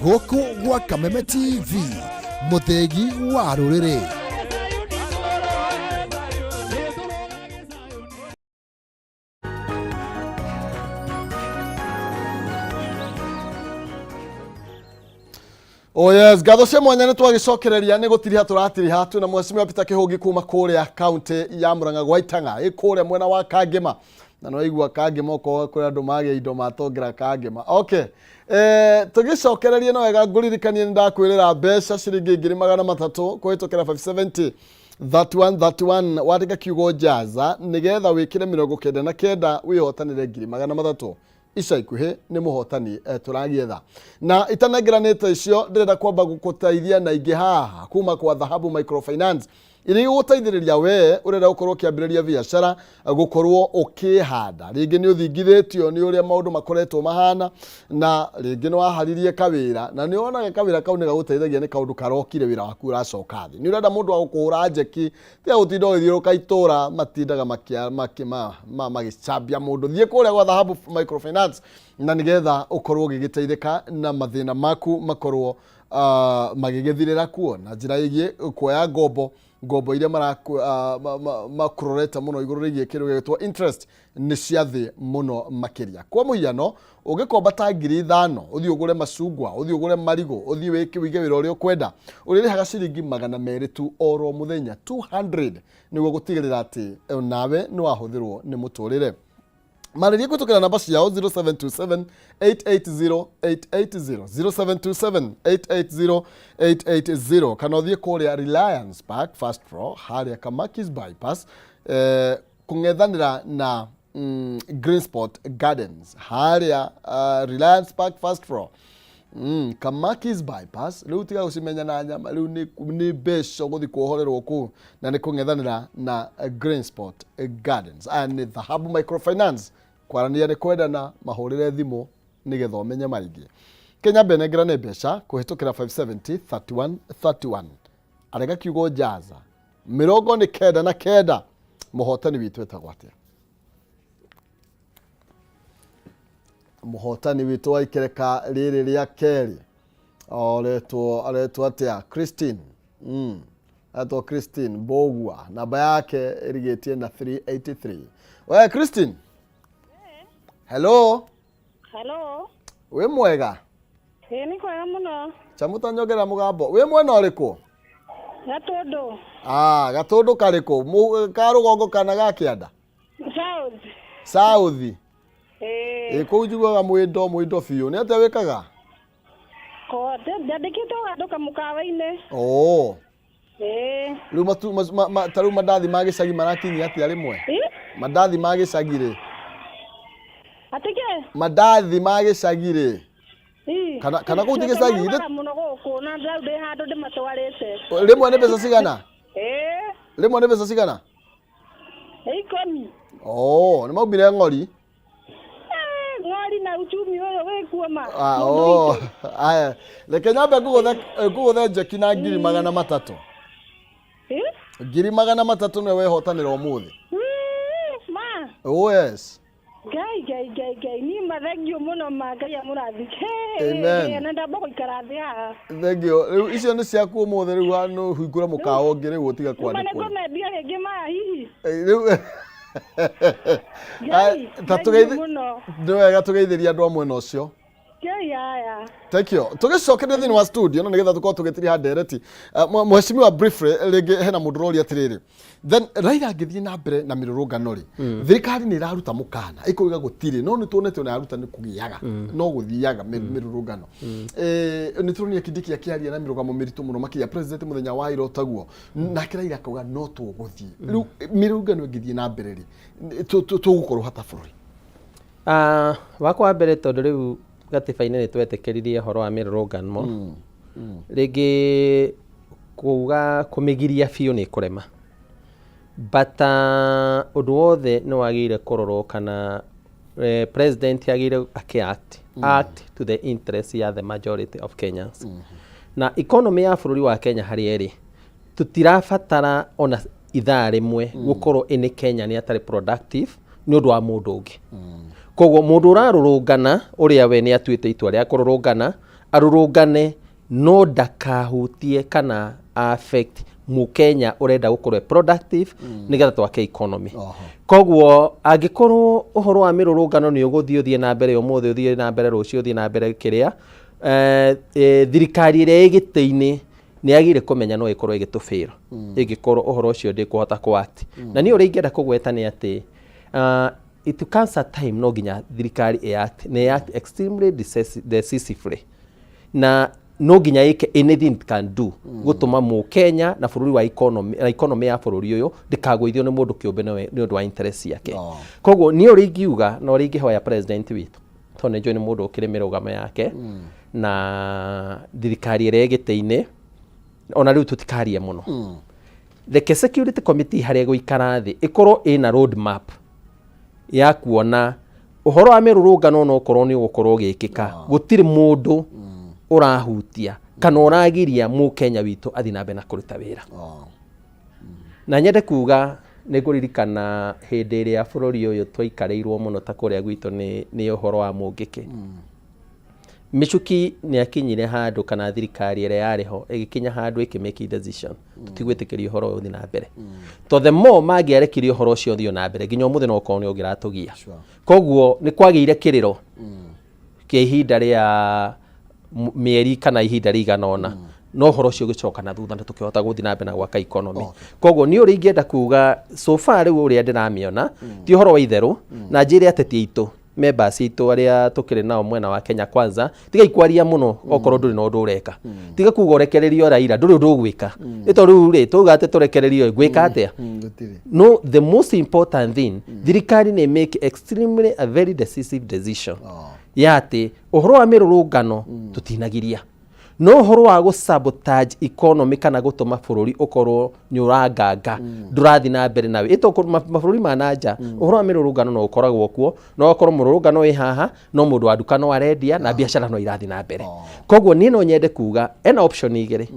Gũkũ gwa Kameme TV, mũthĩgi wa rũrĩrĩ. Oh yes, ngatho cia mwanya nĩ twagĩcokereria nĩ gũtiriha tũratiriha twĩna mheshimiwa Peter Kĩhũngi kuma kũrĩa kaunti ya Murang'a gwa Itang'a ĩ kũrĩa mwena wa Kangĩma na nĩ waigua Kangĩma okorwo kũrĩ andũ magĩa indo matongera Kangĩma. Okay. Tũgĩcokererie no wega ngũririkanie nĩ ndakwĩrĩra mbeca ciringi 300,000 kũhĩtũkĩra 570 31 31 wandĩka kiugo jaza nĩgetha wĩkĩre 99 wĩhotanĩre 300,000 ica ikuhĩ nĩ mũhotani tũragĩetha na itanengeranĩte icio ndĩrenda kwamba gũkũteithia na ingĩ haha kuma kwa Dhahabu Microfinance iria igũgũteithĩrĩria we ũrenda gũkorwo ũkĩambĩrĩria biacara gũkorwo ũkĩhanda rĩngĩ nĩ ũthingithĩtio nĩ ũrĩa maũndũ makoretwo mahana na rĩngĩ nĩ waharirie kawĩra na nĩ wonaga kawĩra kau nĩ gagũteithagia nĩ kaũndũ karokire wĩra waku ũracoka thĩ nĩ ũrenda mũndũ wa gũkũhũra njeki tiga gũtinda ũgĩthiũrũrũka itũra matindaga magĩcambia mũndũ thiĩ kũrĩa gwa Dhahabu Microfinance na nĩgetha ũkorwo ũgĩgĩteithĩka na mathĩna maku makorwo magĩgĩthirĩra kuo na njĩra ĩgiĩ kuoya ngombo ngombo iria makũrorete mũno igũrũ rĩgiĩ kĩndũ gĩgĩtwo interest nĩ cia thĩ mũno makĩria. Kwa mũhiano ũngĩkomba ta 5,000 ũthiĩ ũgũre macungwa, ũthiĩ ũgũre marigũ, ũthiĩ wĩke wĩige wĩra ũrĩa ũkwenda, ũrĩrĩhaga ciringi 200 tu oro mũthenya, 200, nĩguo gũtigĩrĩra atĩ nawe nĩ wahũthĩrwo nĩ mũtũrĩre. Marĩrie kũhĩtũkĩra namba ciao 0727 880 880, 0727 880 880, kana ũthiĩ kũrĩa Reliance Park first floor harĩa Kamakis bypass, kũng'ethanĩra na Green Spot Gardens harĩa Reliance Park first floor, Kamakis bypass. Rĩu tiga gũcimenya na nyama, rĩu nĩ mbeca ũgũthiĩ kuohorerwo kũu na nĩ kũng'ethanĩra na Green Spot Gardens. Aya nĩ Dhahabu Microfinance, kwaranĩria nĩ kwendana, mahũrĩre thimũ nĩgetha ũmenye maingĩ. Kenya mbenengerane mbeca kũhĩtũkĩra 570 31 31, arega kiugo jaza 99. Mũhotani witũ etagwo atĩa? Mũhotani witũ wa ikereka rĩrĩ rĩa kerĩ aretwo atĩa? Christine. Aretwo Christine Mbogua, namba yake ĩrigĩtie na 383. We Christine, hello. Hello. Wĩ mwega? Ĩĩ, nĩ kwega mũno. Chamũta nyongerera mũgambo. Wĩ mwena ũrĩkũ? Gatũndũ. Ah, Gatũndũ karĩkũ? Ka rũgongo kana ga kĩanda? South. South. Ĩĩ. Ĩ kũu njiguaga mwĩndo mwĩndo biũ. Nĩ atĩa wĩkaga? Ko ndandĩkĩtwo handũ kamũkawa-inĩ. Oh. Ĩĩ. Rĩu matu ta rĩu mandathi ma gĩcagi marakinyia atĩa rĩmwe? Ĩ? Mandathi ma gĩcagi rĩ? Atĩ kĩ? Mandathi ma gĩcagi rĩ? Ĩ. Kana kũu ti gĩcagi? Marugaga mũno gũkũ na rĩu ndĩ handũ ndĩmatwarĩte. Rĩmwe nĩ mbeca cigana? Ĩĩ. Rĩmwe nĩ mbeca cigana? 10. Oh, nĩ maumire ng'ori. Ng'ori na uchumi ũyũ wĩkuo ma. Ah, oh. Aya, reke nyambe ngũgũthe njeki na 300,000. 300,000 nĩwe wehotanĩra ũmũthĩ. Ma. Oh yes. Ngai Ngai Ngai Ngai, niĩ ma thengiũ mũno ma, Ngai amũrathime. Amen. Na ndamba gũikara thĩ haha. Thengiũ. Rĩu icio nĩ ciaku ũmũthĩ, rĩu no hingũre mũkawa ũngĩ rĩu ũtige Rĩu ma kwandĩkwo. nĩngũmendia rĩngĩ maya hihi. Rĩu Ngai, ta thengiũ mũno. Nĩ wega tũgeithĩrie andũ a mwena ũcio. Ngai aya. Thank you. Tũgĩcokeria thĩinĩ wa studio na nĩgetha tũkorwo tũgĩtiriha ndereti. Mheshimiwa, briefly rĩngĩ hena mũndũ ũroria atĩrĩrĩ. Then Raila angĩthiĩ na mbere na mĩrũrũngano rĩ, thirikari nĩ ĩraruta mũkana ĩkoiga gũtirĩ, no nĩ tuonete ona yaruta nĩ kũgĩaga no gũthiaga mĩrũrũngano. Nĩ tũronire Kindiki akĩaria na mĩrũgamo mĩritũ mũno makĩria president mũthenya wa ira ũtaguo, nake Raila akauga no tũgũthiĩ. Rĩu mĩrũrũngano ĩngĩthiĩ na mbere rĩ, tũgũkorwo hata bũrũri? Wakwa wa mbere, tondũ rĩu gatiba-inĩ nĩ twetĩkĩririe ũhoro wa mĩrũrũngano, rĩngĩ kuga kũmĩgiria biũ nĩ kũrema. But ũndũ wothe nĩ wagĩrĩire kũrorwo kana president agĩrĩire akĩ act, act to the interest ya the majority of Kenyans. Na economy ya bũrũri wa Kenya harĩa ĩrĩ, tũtirabatara ona ithaa rĩmwe gũkorwo ĩnĩ Kenya nĩ atarĩ productive nĩ ũndũ wa mũndũ ũngĩ. Koguo mũndũ ũrarũrũngana, ũrĩa we nĩ atuĩte itua rĩa kũrũrũngana, arũrũngane, no ndakahutie kana affect mũkenya ũrenda gũkorwo e productive, nĩgetha twake economy. Koguo angĩkorwo ũhoro wa mĩrũrũngano nĩ ũgũthiĩ, ũthiĩ na mbere ũmũthĩ, ũthiĩ na mbere rũciũ, ũthiĩ na mbere kĩrĩa, thirikari ĩrĩa ĩ gĩtĩ-inĩ nĩ yagĩrĩire kũmenya no ĩkorwo ĩgĩtũbĩra ĩngĩkorwo ũhoro ũcio ndĩkũhota kũ act. Na niĩ ũrĩa ingĩenda kũgweta nĩ atĩ it comes a time no nginya thirikari ĩ act, na ĩ act extremely decisively, na no nginya ĩke anything it can do gũtũma mũkenya na bũrũri wa economy, na economy ya bũrũri ũyũ ndĩkagũithio nĩ mũndũ kĩũmbe nĩ ũndũ wa interest ciake. Koguo niĩ ũrĩa ingiuga na ũrĩa ingĩhoya president witũ, tondũ nĩ njũĩ nĩ mũndũ ũkĩrĩ mĩrũgamo yake, na thirikari ĩrĩa ĩ gĩtĩ-inĩ ona rĩu, tũtikarie mũno. Reke security committee harĩa ĩgũikara thĩ ĩkorwo ĩna road map ya kuona ũhoro wa mĩrũrũngano no ũkorwo nĩ ũgũkorwo ũgĩkĩka, gũtirĩ mũndũ ũrahutia kana ũragiria mũkenya witũ athiĩ na mbere na kũruta wĩra. Na nyende kuga nĩ ngũririkana hĩndĩ ĩrĩa bũrũri ũyũ twaikarĩirwo mũno ta kũrĩa gwitũ nĩ ũhoro wa mũngĩkĩ. Michuki nĩ akinyire handũ, kana thirikari ĩrĩa yarĩ ho ĩgĩkinya handũ ĩkĩ decision, tũtigwĩtĩkĩria ũhoro ũyũ ũthiĩ na mbere, to the more mangĩarekirie ũhoro ũcio ũthiĩ na mbere, nginya ũmũthĩ no ũkorwo nĩ ũngĩratũgia. Koguo nĩ kwagĩire kĩrĩro kĩa ihinda rĩa mĩeri kana ihinda rĩigana ũna, no ũhoro ũcio ũgĩcoka na thutha na tũkĩhota gũthiĩ na mbere na gwaka economy. Koguo niĩ ũrĩa ingĩenda kuga so far rĩu ũrĩa ndĩramĩona ti ũhoro wa itherũ, na njĩre ateti aitũ, members aitũ arĩa tũkĩrĩ nao mwena wa Kenya Kwanza, tigai kwaria mũno okorwo ndũrĩ na ũndũ ũreka. Tiga kuga ũrekererio Raila, ndũrĩ ũndũ ũgwĩka. Nĩ tondũ rĩu rĩ tuga atĩ tũrekererio, ngwĩka atĩa? Gũtirĩ. No the most important thing, thirikari nĩ make extremely a very decisive decision ya atĩ ũhoro wa mĩrũrũngano tũtinagiria, no ũhoro wa gũ sabotage economy kana gũtũma bũrũri ũkorwo nĩ ũranganga, ndũrathiĩ na mbere nawe ĩto mabũrũri ma na nja, ũhoro wa mĩrũrũngano no ũkoragwo kuo, no ũkorwo mũrũrũngano wĩ haha, no mũndũ wa nduka no arendia na biacara no irathiĩ na mbere. Koguo niĩ no nyende kuga ena option igĩrĩ.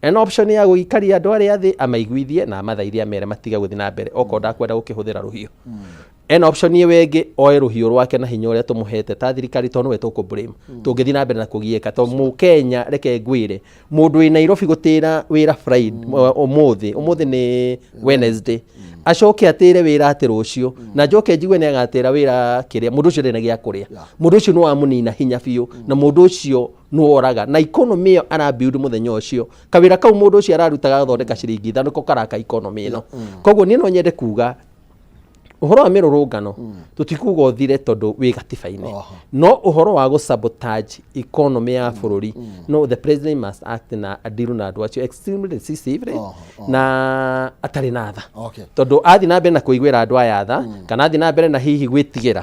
Ena option ya gũikaria andũ arĩa thĩ, amaiguithie na amathaithie, amere matige gũthiĩ na mbere okorwo ndakwenda gũkĩhũthĩra rũhiũ. Ena option ĩyo ĩngĩ, oe rũhiũ rwake na hinya ũrĩa tũmũhete ta thirikari, tondũ nĩwe tũkũ blame tũngĩthiĩ na mbere na kũgiĩka. Tondũ mũkenya, reke ngwĩre, mũndũ wĩ Nairobi gũtĩra wĩra Friday, ũmũthĩ nĩ Wednesday, acoke atĩre wĩra atĩ rũciũ, na njoke njigue nĩ agatĩra wĩra kĩrĩa, mũndũ ũcio ndarĩ na gĩa kũrĩa. Mũndũ ũcio nĩ wamũnina hinya biũ, na mũndũ ũcio nĩ woraga na economy ĩyo arabuild mũthenya ũcio. Kawĩra kau mũndũ ũcio ararutaga gathondeka ciringi 5 ko karaka economy ĩno. Koguo niĩ no nyende kuga ũhoro wa mĩrũrũngano tũtikuga ũthire tondũ wĩ gatiba-inĩ, no ũhoro wa gũ sabotage economy ya bũrũri, no the president must act na adiru na andũ acio extremely decisively na atarĩ na tha, tondũ athiĩ na mbere na kũiguĩra andũ aya tha, kana athiĩ na mbere na hihi gwĩtigĩra,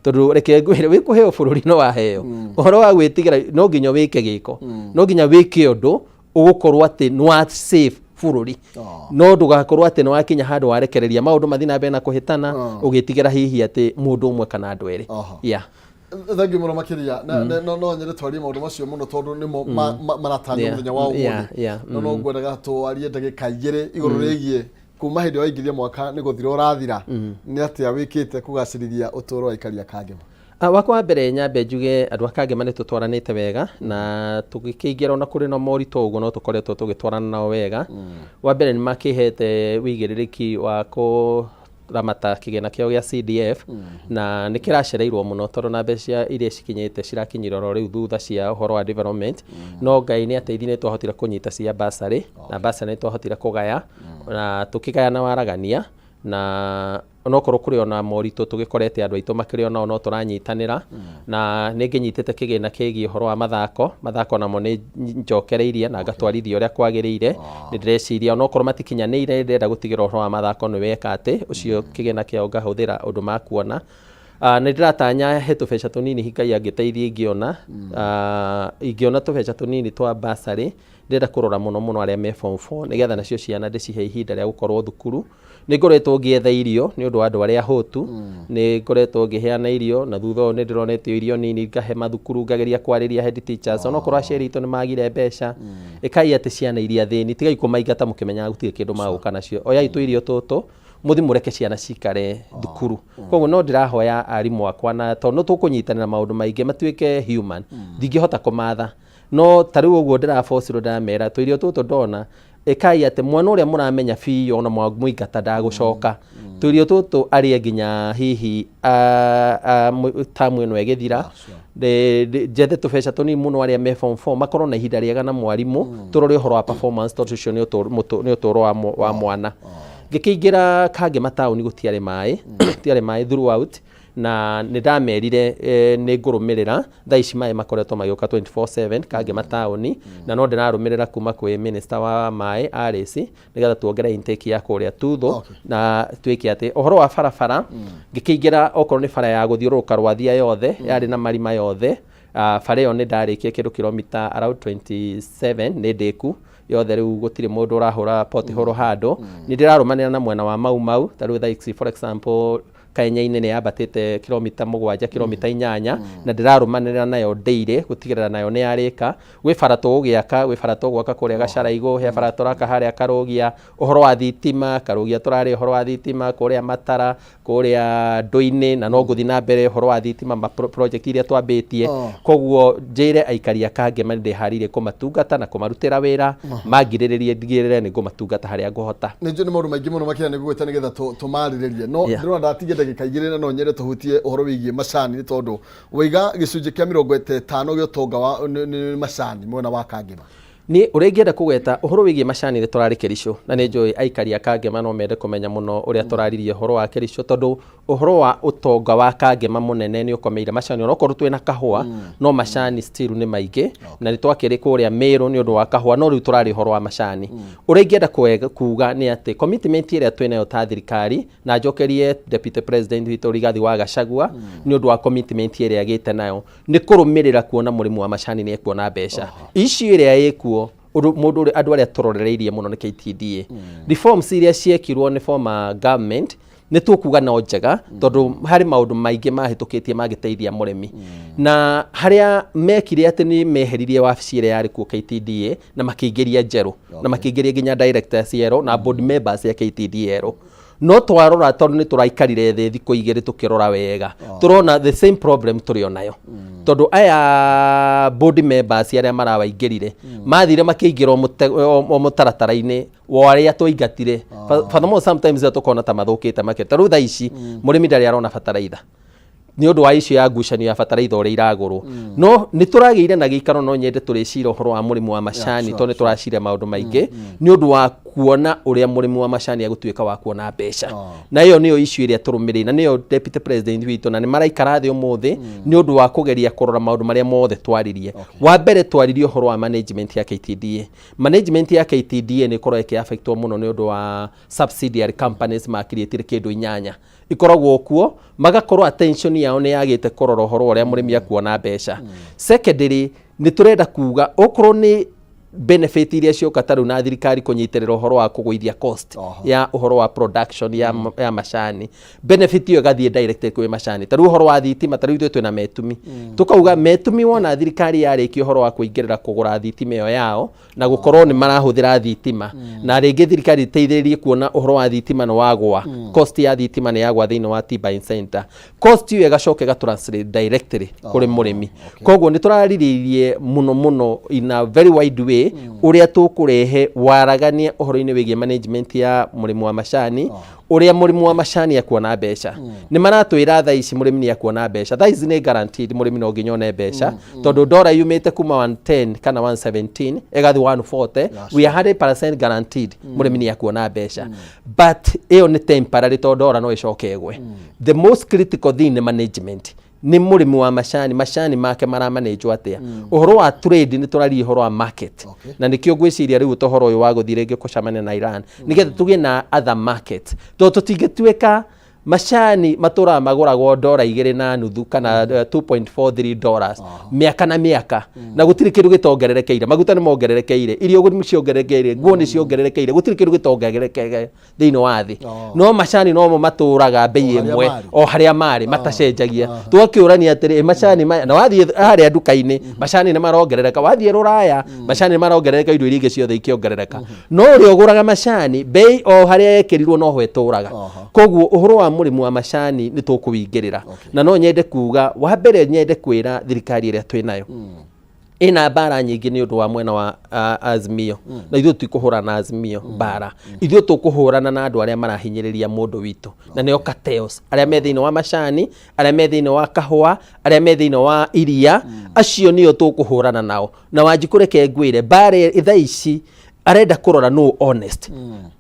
tondũ reke ngwĩre, wĩ kũheo bũrũri no waheo, ũhoro wa gwĩtigĩra no nginya wĩke gĩko, no nginya wĩke ũndũ ũgũkorwo atĩ nĩ wa save bũrũri, no ndũgakorwo atĩ nĩ wakinya handũ warekereria maũndũ mathiĩ na mbere na kũhĩtana ũgĩtigĩra hihi atĩ mũndũ ũmwe kana andũ erĩ. Thank you mũno makĩria. No nyende twarie maũndũ macio mũno tondũ nĩmo maratanywo mũthenya wa ũmũthĩ, no ngwendaga twarie ndagĩka 2 igũrũ rĩgiĩ kuma hĩndĩ waingĩria mwaka nĩ gũthira ũrathira, nĩ atĩa wĩkĩte kũgacĩrithia ũtũũro wa aikari a Kangema? Wakwa wa mbere, nyambe njuge andũ a Kangema nĩ tũtwaranĩte wega na tũgĩkĩingĩra ona kũrĩ na moritũ ũguo, no tũkoretwo tũgĩtwarana nao wega. Wa mbere, nĩ makĩhete wĩigĩrĩrĩki wa kũramata kĩgĩna kĩao gĩa CDF, na nĩ kĩracereirwo mũno tondũ na mbeca iria cikinyĩte cirakinyire oro rĩu thutha cia ũhoro wa development, no Ngai nĩ ateithie, nĩ twahotire kũnyita cia bursary, na bursary nĩ twahotire kũgaya na tũkĩgaya na waragania, na onokorwo kũrĩ ona moritũ tũgĩkorete andũ aitũ makĩrĩ onao, no tũranyitanĩra. Na nĩ ngĩnyitĩte kĩgĩna kĩgiĩ ũhoro wa mathako. Mathako namo nĩ njokereirie na ngatwarithia ũrĩa kwagĩrĩire. Nĩ ndĩreciria onokorwo matikinyanĩire, ndĩrenda gũtigĩra ũhoro wa mathako nĩ weka atĩ ũcio kĩgĩna kĩao ngahũthĩra ũndũ makuona. Nĩ ndĩratanya he tũbeca tũnini Ngai angĩteithia ingĩona. Ingĩona tũbeca tũnini twa bursary, ndĩrenda kũrora mũno mũno arĩa me form 4, nĩgetha nacio ciana ndĩcihe ihinda rĩa gũkorwo thukuru. Nĩ ngoretwo ngĩetha irio nĩ ũndũ wa andũ arĩa ahũtu, nĩ ngoretwo ngĩheana irio, na thutha ũyũ nĩ ndĩronetio irio nini ngahe mathukuru, ngageria kwarĩria head teachers, onokorwo aciari aitũ nĩ magire mbeca, ĩkai atĩ ciana iria thĩni, tigai kũmaingata mũkĩmenyaga gũtirĩ kĩndũ magũka nacio, oyai tũirio tũtũ, mũthi mũreke ciana cikare thukuru. Koguo no ndĩrahoya arimũ akwa, na tondũ no tũkũnyitanĩra maũndũ maingĩ, matuĩke human, ndingĩhota kũmatha, no ta rĩu ũguo ndĩrabocirwo, ndĩramera tũirio tũtũ ndona, ĩkai atĩ mwana ũrĩa mũramenya biũ ona mwamũingata ndagũcoka, tũirio tũtũ arĩe nginya hihi tamu ĩno ĩgĩthira. Njethe tũbeca tũnini mũno arĩa me form 4 makorwo na ihinda rĩega na mwarimũ, tũrore ũhoro wa performance, tondũ ũcio nĩ ũtũro wa mwana. Ngĩkĩingĩra Kangema taũni, gũtiarĩ maĩ, gũtiarĩ maĩ throughout, na nĩ ndamerire nĩ ngũrũmĩrĩra. Thaa ici maĩ makoretwo magĩũka 24/7 Kangema taũni, na no ndĩrarũmĩrĩra kuma kwĩ minister wa maĩ Alice, nĩgetha tuongerere intake ya kũrĩa Tuthu na twĩke atĩ. Ũhoro wa barabara, ngĩkĩingĩra, okorwo nĩ bara ya gũthiũrũrũka Rwathia yothe yarĩ na marima yothe, bara ĩyo nĩ ndarĩkia kĩndũ kilomita around 27, nĩ ndĩku yothe, rĩu gũtirĩ mũndũ ũrahũra pothole handũ. Nĩ ndĩrarũmanĩra na mwena wa Mau Mau, ta rĩu thaa ici, for example, Kenya-inĩ nĩ yambatĩte kilomita 7, kilomita 8, na ndĩrarũmanĩrĩra nayo daily gũtigĩrĩra nayo nĩ yarĩka. Gwĩ bara tũgũgĩaka, gwĩ bara tũgwaka kũrĩa Gacaraigũ, he bara tũraka harĩa Karũgia. Ũhoro wa thitima, Karũgia tũrarĩ ũhoro wa thitima, kũrĩa Matara, kũrĩa Ndũ-inĩ, na no ngũthiĩ na mbere ũhoro wa thitima, ma project iria twambĩtie. Koguo njĩre aikari a Kangema nĩ ndĩharĩirie kũmatungata na kũmarutĩra wĩra, mangirĩrĩrie ndigĩrĩre nĩ ngũmatungata harĩa ngũhota. Nĩ njũĩ nĩ maũndũ maingĩ mũno makĩria nĩ gũgwĩta nĩgetha tũmarĩrĩrie, no ndĩrona ndatigia ndagĩka 2, na no nyende tũhutie ũhoro wĩgiĩ macani, nĩ tondũ waiga gĩcunjĩ kĩa 50 gĩa ũtonga wa nĩ macani mwena wa Kangema. Niĩ ũrĩa ingĩenda kũgweta ũhoro wĩgiĩ macani, nĩ tũrarĩ Kericho, na nĩ njũĩ aikari a Kangema no mende kũmenya mũno ũrĩa tũraririe ũhoro wa Kericho, tondũ ũhoro wa ũtonga wa Kangema mũnene nĩ ũkomeire macani. Onokorwo twĩna kahũa, no macani still nĩ maingĩ, na nĩ twakĩrĩ kũrĩa Meru nĩ ũndũ wa kahũa, no rĩu tũrarĩ ũhoro wa macani. Ũrĩa ingĩenda kuga nĩ atĩ commitment ĩrĩa twĩnayo ta thirikari, na njokerie Deputy President witũ Rigathi wa Gachagua nĩ ũndũ wa commitment ĩrĩa agĩte nayo, nĩ kũrũmĩrĩra kuona mũrĩmi wa macani nĩ ekuona mbeca ici ĩrĩa ĩkuo. Ũndũ mũndũ ũrĩa andũ arĩa tũrorereirie mũno nĩ KTDA. Reforms iria ciekirwo nĩ former government, nĩ tũkuga no njega, tondũ harĩ maũndũ maingĩ mahĩtũkĩtie mangĩteithia mũrĩmi, na harĩa mekire atĩ nĩ meheririe wabici ĩrĩa yarĩ kuo KTDA na makĩingĩria njerũ, na makĩingĩria nginya directors erũ na board members ya KTDA erũ. No twarora, tondũ nĩ tũraikarire thĩ thikũ 2 tũkĩrora wega, tũrona the same problem tũrĩ o nayo, tondũ aya board members arĩa marawaingĩrire mathire makĩingĩra o mũtaratara-inĩ wa arĩa twaingatire. Furthermore, sometimes rĩrĩa tũkona ta mathũkĩte makĩria, ta rĩu thaa ici mũrĩmi ndarĩ arona bataraitha nĩ ũndũ wa icio ya ngucanio ya bataraitha ũrĩa iragũrwo. No nĩ tũragĩire na gĩikaro, no nyende tũrĩcira ũhoro wa mũrĩmi wa macani, tondũ nĩ tũracira maũndũ maingĩ nĩ ũndũ wa kuona ũrĩa mũrĩmi wa macani agũtuĩka wa kuona mbeca, na ĩyo nĩyo issue ĩrĩa tũrũmĩrĩire, na nĩyo Deputy President witũ na nĩ maraikara thĩ ũmũthĩ nĩ ũndũ wa kũgeria kũrora maũndũ marĩa mothe twaririe. Wa mbere twaririe ũhoro wa management ya KTDA. Management ya KTDA nĩ ĩkoragwo ĩkĩ-affectwo mũno nĩ ũndũ wa subsidiary companies makiriĩtire kĩndũ inyanya ikoragwo kuo, magakorwo attention yao nĩ yagĩte kũrora ũhoro ũrĩa mũrĩmi akuona mbeca. Secondary, nĩ tũrenda kuga okorwo nĩ benefit iria cioka ta rĩu na thirikari kũnyitĩrĩra ũhoro wa kũgũithia cost ya ũhoro wa production ya macani, benefit ĩyo ĩgathiĩ direct kwĩ macani. Ta rĩu ũhoro wa thitima, ta rĩu ithuĩ twĩna Metumi, tũkauga Metumi wona thirikari yarĩkia ũhoro wa kũingĩrĩra kũgũra thitima ĩyo yao na gũkorwo nĩ marahũthĩra thitima, na rĩngĩ thirikari ĩteithĩrĩrie kuona ũhoro wa thitima nĩ wagwa, cost ya thitima nĩ yagwa thĩinĩ wa tea buying center, cost ĩyo ĩgacoka ĩgatranslate directly kũrĩ mũrĩmi. Koguo nĩ tũrarĩrĩirie mũno mũno in a very wide way ũrĩa tũkũrehe waragania ũhoro-inĩ wĩgiĩ management ya mũrĩmi wa macani, ũrĩa mũrĩmi wa macani akuona mbeca. Nĩ maratwĩra thaa ici mũrĩmi nĩ akuona mbeca, thaa ici nĩ guaranteed mũrĩmi no nginya one mbeca, tondũ ndora yumĩte kuma 110 kana 117 ĩgathiĩ 140, we are 100% guaranteed mũrĩmi nĩ akuona mbeca. But ĩyo nĩ temporary, tondũ ndora no ĩcoke ĩgwe. The most critical thing nĩ management, nĩ mũrĩmi wa macani, macani make maramanĩnjwo atĩa. Ũhoro wa trade, nĩ tũraria ũhoro wa market, na nĩkĩo ngwĩciria rĩu ũhoro ũyũ wa gũthiĩ rĩngĩ kũcemania na Iran, nĩgetha tũgĩe na other market, tondũ tũtingĩtuĩka Macani matũraga magũragwo ndora 2.5 kana $2.43 mĩaka na mĩaka, na gũtirĩ kĩndũ gĩtongererekeire. Maguta nĩ mongererekeire, irio nĩ ciongererekeire, nguo nĩ ciongererekeire, gũtirĩ kĩndũ gĩtongererekeire thĩinĩ wa thĩ, no macani nomo matũraga mbei O harĩa ĩmwe marĩ. O harĩa marĩ matacenjagia. Tũgakĩũrania atĩrĩ, macani maya, na wathiĩ harĩa nduka-inĩ macani nĩ marongerereka, wathiĩ rũraya macani nĩ marongerereka, indo iria ingĩ ciothe ikĩongerereka, no ũrĩa ũgũraga macani mbei o harĩa yekĩrirwo noho ĩtũraga. Koguo ũhoro wa mũrĩmi wa macani nĩ tũkũwingĩrĩra, na no nyende kuga wa mbere, nyende kwĩra thirikari ĩrĩa twĩ nayo ĩna mbara nyingĩ nĩ ũndũ wa mwena wa Azimio, na ithuĩ tũtikũhũrana na Azimio mbara, ithuĩ tũkũhũrana na andũ arĩa marahinyĩrĩria mũndũ witũ, na nĩo cartels arĩa me thĩinĩ wa macani, arĩa me thĩinĩ wa kahũa, arĩa me thĩinĩ wa iria, acio nĩo tũkũhũrana nao. Na Wanjikũ, reke ngwĩre, mbara thaa ici arenda kũrora nũ honest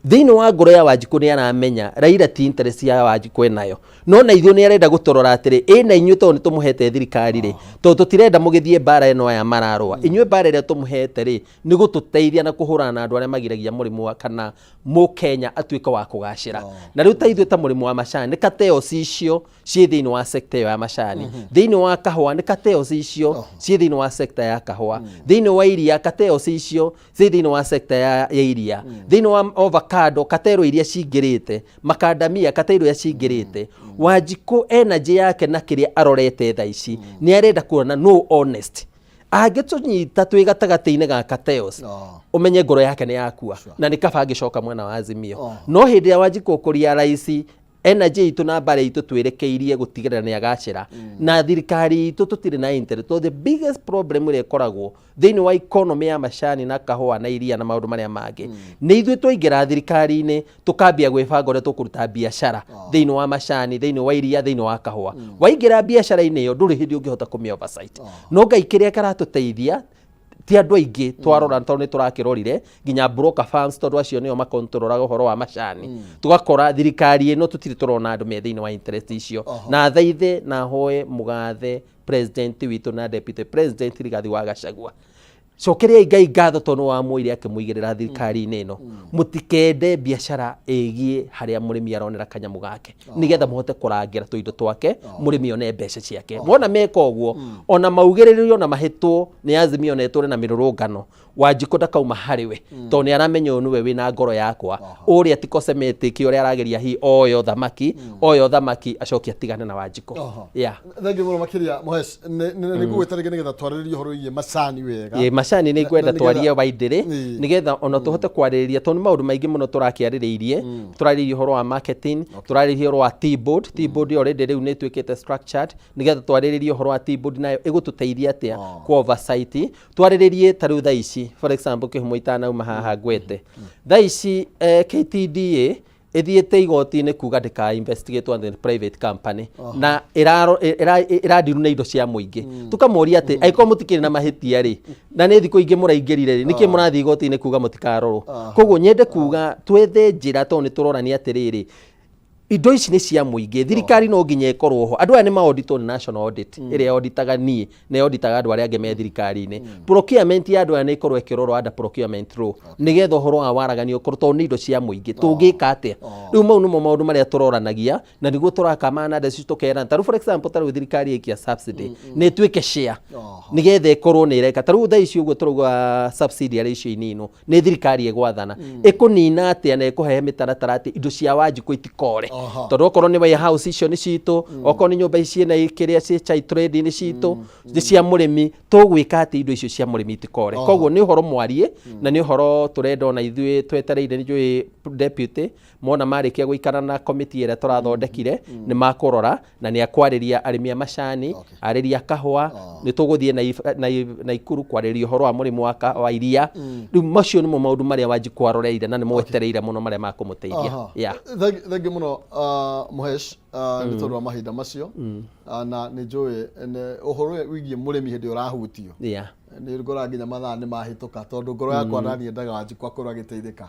thĩinĩ wa ngoro ya Wanjikũ. Nĩ aramenya Raila ti interest ya Wanjikũ enayo, no na ithuĩ nĩ arenda gũtũrora atĩrĩ, ĩ na inyuĩ tondũ nĩ tũmũhete thirikari rĩ, tondũ tũtirenda mũgĩthiĩ mbara ĩno aya mararũa, inyuĩ mbara ĩrĩa tũmũhete rĩ nĩ gũtũteithia na kũhũrana na andũ arĩa magiragia mũrĩmi wa kana mũkenya atuĩke wa kũgacĩra. Na rĩu ta ithuĩ ta mũrĩmi wa macani, nĩ cartels icio ciĩ thĩinĩ wa sector ĩyo ya macani, thĩinĩ wa kahũa nĩ cartels icio ciĩ thĩinĩ wa sector ya kahũa, thĩinĩ wa iria cartels icio ciĩ thĩinĩ wa sector ya iria, thĩinĩ wa avocado cartel iria cingĩrĩte, makandamia cartel iria cingĩrĩte. Wanjikũ energy yake na kĩrĩa arorete thaa ici nĩ arenda kuona no honest angĩtũnyita twĩ gatagatĩ-inĩ ga cartels, ũmenye ngoro yake nĩ yakua na nĩ kaba angĩcoka mwena wa Azimio. No hĩndĩ ĩrĩa Wanjikũ ũkũria raici energy itũ na mbara itũ twĩrekeirie gũtigĩrĩra nĩ agacĩra na thirikari itũ, tũtirĩ na interest, tondũ the biggest problem ĩrĩa ĩkoragwo thĩinĩ wa economy ya macani na kahũa na iria na maũndũ marĩa mangĩ nĩ ithuĩ twaingĩra thirikari-inĩ tũkambia gwĩbanga ũrĩa tũkũruta biacara thĩinĩ wa macani, thĩinĩ wa iria, thĩinĩ wa kahũa. Waingĩra biacara-inĩ ĩyo, ndũrĩ hĩndĩ ũngĩhota kũmĩ oversight. No Ngai kĩrĩa karatũteithia ti andũ aingĩ twarora, tondũ nĩ tũrakĩrorire nginya broker farms, tondũ acio nĩo makontrolaga ũhoro wa macani, tũgakora thirikari ĩno tũtirĩ tũrona andũ me thĩinĩ wa interest icio. Na thaithe na hoe mũgathe president witũ na deputy president Rigathi wa Gachagua, cokeriai Ngai ngatho tondũ wamũire akĩmũigĩrĩra thirikari-inĩ ĩno. Mũtikende biacara ĩgiĩ harĩa mũrĩmi aronera kanyamũ gake, nĩgetha mũhote kũrangĩra tũindo twake, mũrĩmi one mbeca ciake. Wona meka ũguo, ona maugĩrĩrio na mahĩtwo nĩ Azimio na ĩtũre na mĩrũrũngano, Wanjikũ ndakauma harĩ we, tondũ nĩ aramenya ũyũ nĩwe wĩna ngoro yakwa, ũrĩa ti cosmetic, ũrĩa arageria hi oyo thamaki, oyo thamaki acoke atigane na Wanjikũ. Yeah. Thengiũ mũno makĩria, Mũhesh. Nĩ ngũgwĩta rĩngĩ nĩgetha twarĩrĩrie ũhoro wĩgiĩ macani wega. Ĩ, macani nĩ ngwenda Na twarie waindĩrĩ nĩgetha ona tũhote kwarĩrĩria, tondũ nĩ maũndũ maingĩ mũno tũrakĩarĩrĩirie. Tũrarĩrĩria ũhoro wa marketing, tũrarĩrĩria ũhoro wa tea board. Tea board already rĩu nĩ ĩtuĩkĩte structured, nĩgetha twarĩrĩrie ũhoro wa tea board nayo ĩgũtũteithia atĩa ku oversight. Twarĩrĩrie ta rĩu thaa ici, for example, kĩhumo itanauma haha ngwete thaa ici, KTDA ĩthiĩte igoti-inĩ kuga ndĩka investigate on the private company na ĩradiru na indo cia mũingĩ. Tũkamoria atĩ angĩkorwo mũtikĩrĩ na mahĩtia rĩ, na nĩ thikũ ingĩ mũraingĩrire rĩ, nĩkĩ mũrathiĩ igoti-inĩ kuga mũtikarorwo? Koguo nyende kuga twethe njĩra, tondũ nĩ tũrorania atĩrĩrĩ, indo ici nĩ cia mũingĩ, thirikari no nginya ĩkorwo ho. Andũ aya nĩ maoditwo nĩ national audit ĩrĩa yoditaga niĩ na yoditaga andũ arĩa angĩ me thirikari-inĩ. Procurement ya andũ aya nĩ ĩkorwo ĩkĩrorwo under procurement law, nĩgetha ũhoro wa waragania ũkorwo, tondũ nĩ indo cia mũingĩ, tũngĩka atĩa rĩu? Mau nĩmo maũndũ marĩa tũroranagia na nĩguo tũrakama na ndeci tũkerana. Ta rĩu, for example, ta rĩu thirikari ĩkia subsidy nĩ ĩtuĩke share, nĩgetha ĩkorwo nĩ ĩreka. Ta rĩu thaa ici ũguo tũrauga subsidy arĩ icio ininwo, nĩ thirikari ĩgwathana ĩkũnina atĩa na ĩkũhehe mĩtaratara atĩ indo cia Wanjikũ itikore, tondũ okorwo nĩ warehouse icio nĩ citũ, okorwo nĩ nyũmba ici ciĩna kĩrĩa ciĩ chai trade nĩ citũ, nĩ cia mũrĩmi, tũgwĩka atĩ indo icio cia mũrĩmi itikore? Koguo nĩ ũhoro mwarie na nĩ ũhoro tũrenda ona ithuĩ twetereire. Nĩ njũĩ deputy mona marĩkia gũikara na komiti ĩrĩa tũrathondekire nĩ makũrora na nĩ akwarĩria arĩmi a macani, arĩria kahũa. Nĩ tũgũthiĩ Naikuru kwarĩria ũhoro wa mũrĩmi wa iria. Rĩu macio nĩmo maũndũ marĩa Wanjikũ aroreire na nĩ mwetereire mũno marĩa makũmũteithia. Yeah. Thengiũ mũno, Mũhesh, nĩ tondũ wa mahinda macio. Na nĩ njũĩ ũhoro ũyũ wĩgiĩ mũrĩmi hĩndĩ ĩrĩa ũrahutio nĩ ngora nginya mathaa nĩ mahĩtũka, tondũ ngoro yakwa naniĩ endaga Wanjikũ akorwo agĩteithĩka.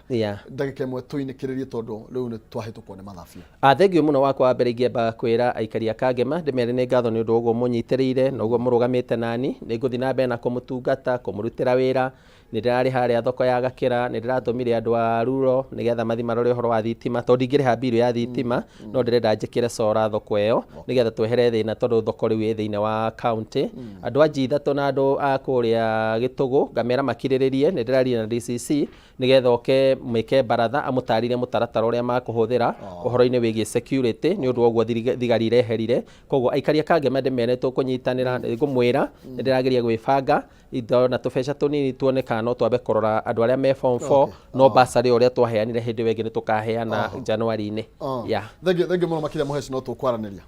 Ndagĩka ĩmwe tũinĩkĩrĩrie, tondũ rĩu nĩ twahĩtũkwo nĩ mathaa biũ. Thengiũ mũno. Wakwa wa mbere ingĩamba kwĩra aikari a Kangema, ndĩmere nĩ ngatho nĩ ũndũ wa ũguo mũnyitĩrĩire na ũguo mũrũgamĩte nani. Nĩ ngũthiĩ na mbere na kũmũtungata, kũmũrutĩra wĩra. Nĩ ndĩrarĩ harĩa thoko ya Gakĩra, nĩ ndĩratũmire andũ a Ruro nĩgetha mathiĩ marore ũhoro wa thitima, tondũ ndingĩrĩha bill ya thitima, no ndĩrenda njĩkĩre solar thoko ĩyo nĩgetha twehere thĩna, tondũ thoko rĩu ĩ thĩinĩ wa county. Andũ a G3 na andũ a kũrĩa Gĩtũgũ ngamera makirĩrĩrie, nĩ ndĩraria na DCC nĩgetha oke mĩke baratha amũtarĩrie mũtaratara ũrĩa makũhũthĩra ũhoro-inĩ wĩgiĩ security, nĩ ũndũ wa ũguo thigari ireherire. Koguo aikari a Kangema ndĩmere tũkũnyitanĩra, ngũmwĩra nĩ ndĩrageria gwĩbanga ndona tũbeca tũnini tuone kana no twambe kũrora andũ arĩa me form 4, no bursary ũrĩa twaheanire hĩndĩ ĩyo ĩngĩ nĩ tũkaheana January-inĩ. Yeah. Thank you, thank you mũno makĩria mũheci, no tũkwaranĩria.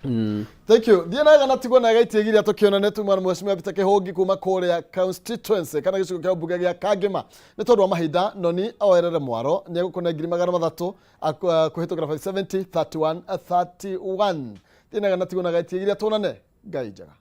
Thank you. Thiĩ na gana tigwo na gaitie giria tũkĩonane tuma na mheshimiwa Peter Kĩhũngi kuma kũrĩa constituency kana gĩcigo kĩa mbunge gĩa Kangema. Nĩ tondũ wa mahinda noni oerere mwaro nĩ egũkũne 300,000 kũhĩtũkĩra 570 31 31. Thiĩ na gana tigwo na gaitie giria tuonane. Ngai njega.